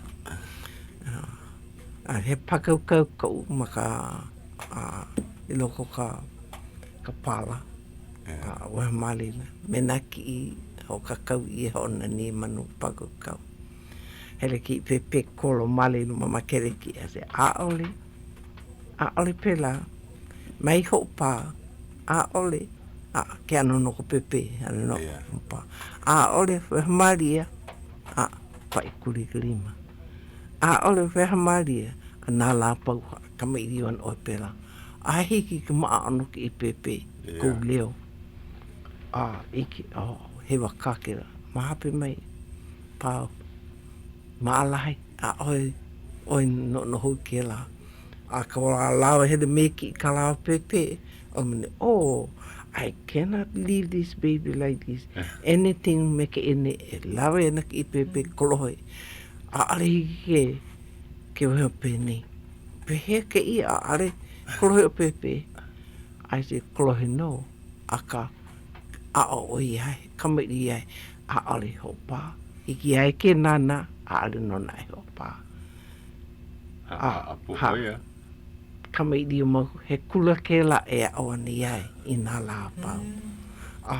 A he pākaukau koʻu ma ka, i loko o ka, ka pala, a wehe mālina, me nā kiʻi hoʻokākau ʻia hoʻonani manu pākaukau. Hele kēia pēpē kolo mālie mamake hele kiʻi a said, ʻaʻole, ʻaʻole pēlā, mai hoʻopā, ʻaʻole, a ke ʻano no ka pēpē, ʻano no hoʻopā, ʻaʻole, wehe mālie, a paʻi kuli ka lima. ʻAʻole wehe mālie a nā lā pau kamaʻilio ana ʻoe pēlā. A hiki ke maʻa no kēia pēpē i kou leo. A ʻike, oh, hewa kā kēlā. Ma hope mai, pau, maʻalahi, ʻaʻohe ʻoe noʻonoʻo hou i kēlā. A ka wā lāua hele me kiʻi kā lāua pēpē, ʻo mene, oh, I cannot leave this baby like this. Anything me ke ene e lawe ana kēia pēpē kolohe. ʻAʻole hiki ke ke wehe penei. Pehea kēia ʻaʻole kolohe ʻo pēpē? I said, kolohe nō, akā aʻo ʻoe iā ia, kamaʻilio iā ia, ʻaʻole hoʻopā. Hiki iā ia ke nānā, ʻaʻole nō naʻe hoʻopā. Aʻapu ʻo ia. Kamaʻilio mau, he kula kēlā e aʻo ana iā ia i nā lā a pau. A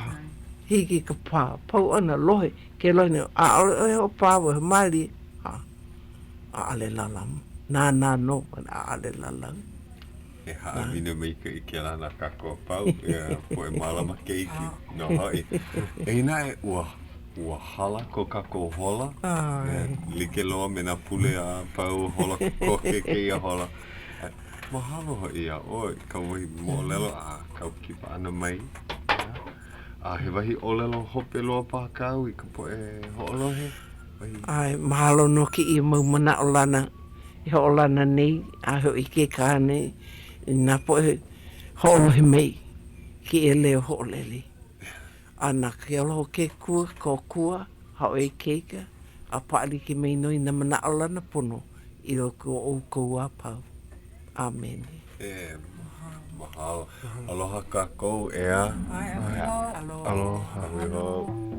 hiki ka pā, pau ʻana, lohe, Ke lohe nei, ʻaʻole ʻoe hoʻopā wehe mālie, a ʻaʻole lalau. Nānā nō, ʻaʻole lalau. He haʻawina maikaʻi kēlā na kākou a pau, ia poʻe mālama keiki nō hoʻi. Eia naʻe, ua, ua hala ko kākou hola, like loa me nā pule a pau, holo koke kēia hola. Mahalo hoʻi iā ʻoe i kāu wahi moʻolelo a kāu kipa ʻana mai. A he wahi ʻōlelo hope loa paha kāu i ka poʻe hoʻolohe? Wahi. ʻAe, mahalo no kēia mau manaʻolana i hoʻolana nei a hoʻoikaika nei i nā poʻe hoʻolohe mai i kēia leo hoʻolele. A na ke aloha o ke Akua, kōkua, hoʻoikaika, a paʻalike mai nō i nā manaʻolana pono i loko o ʻoukou a pau. ʻĀmene. E, mahalo. Aloha kākou, ʻeā? Aloha. Aloha.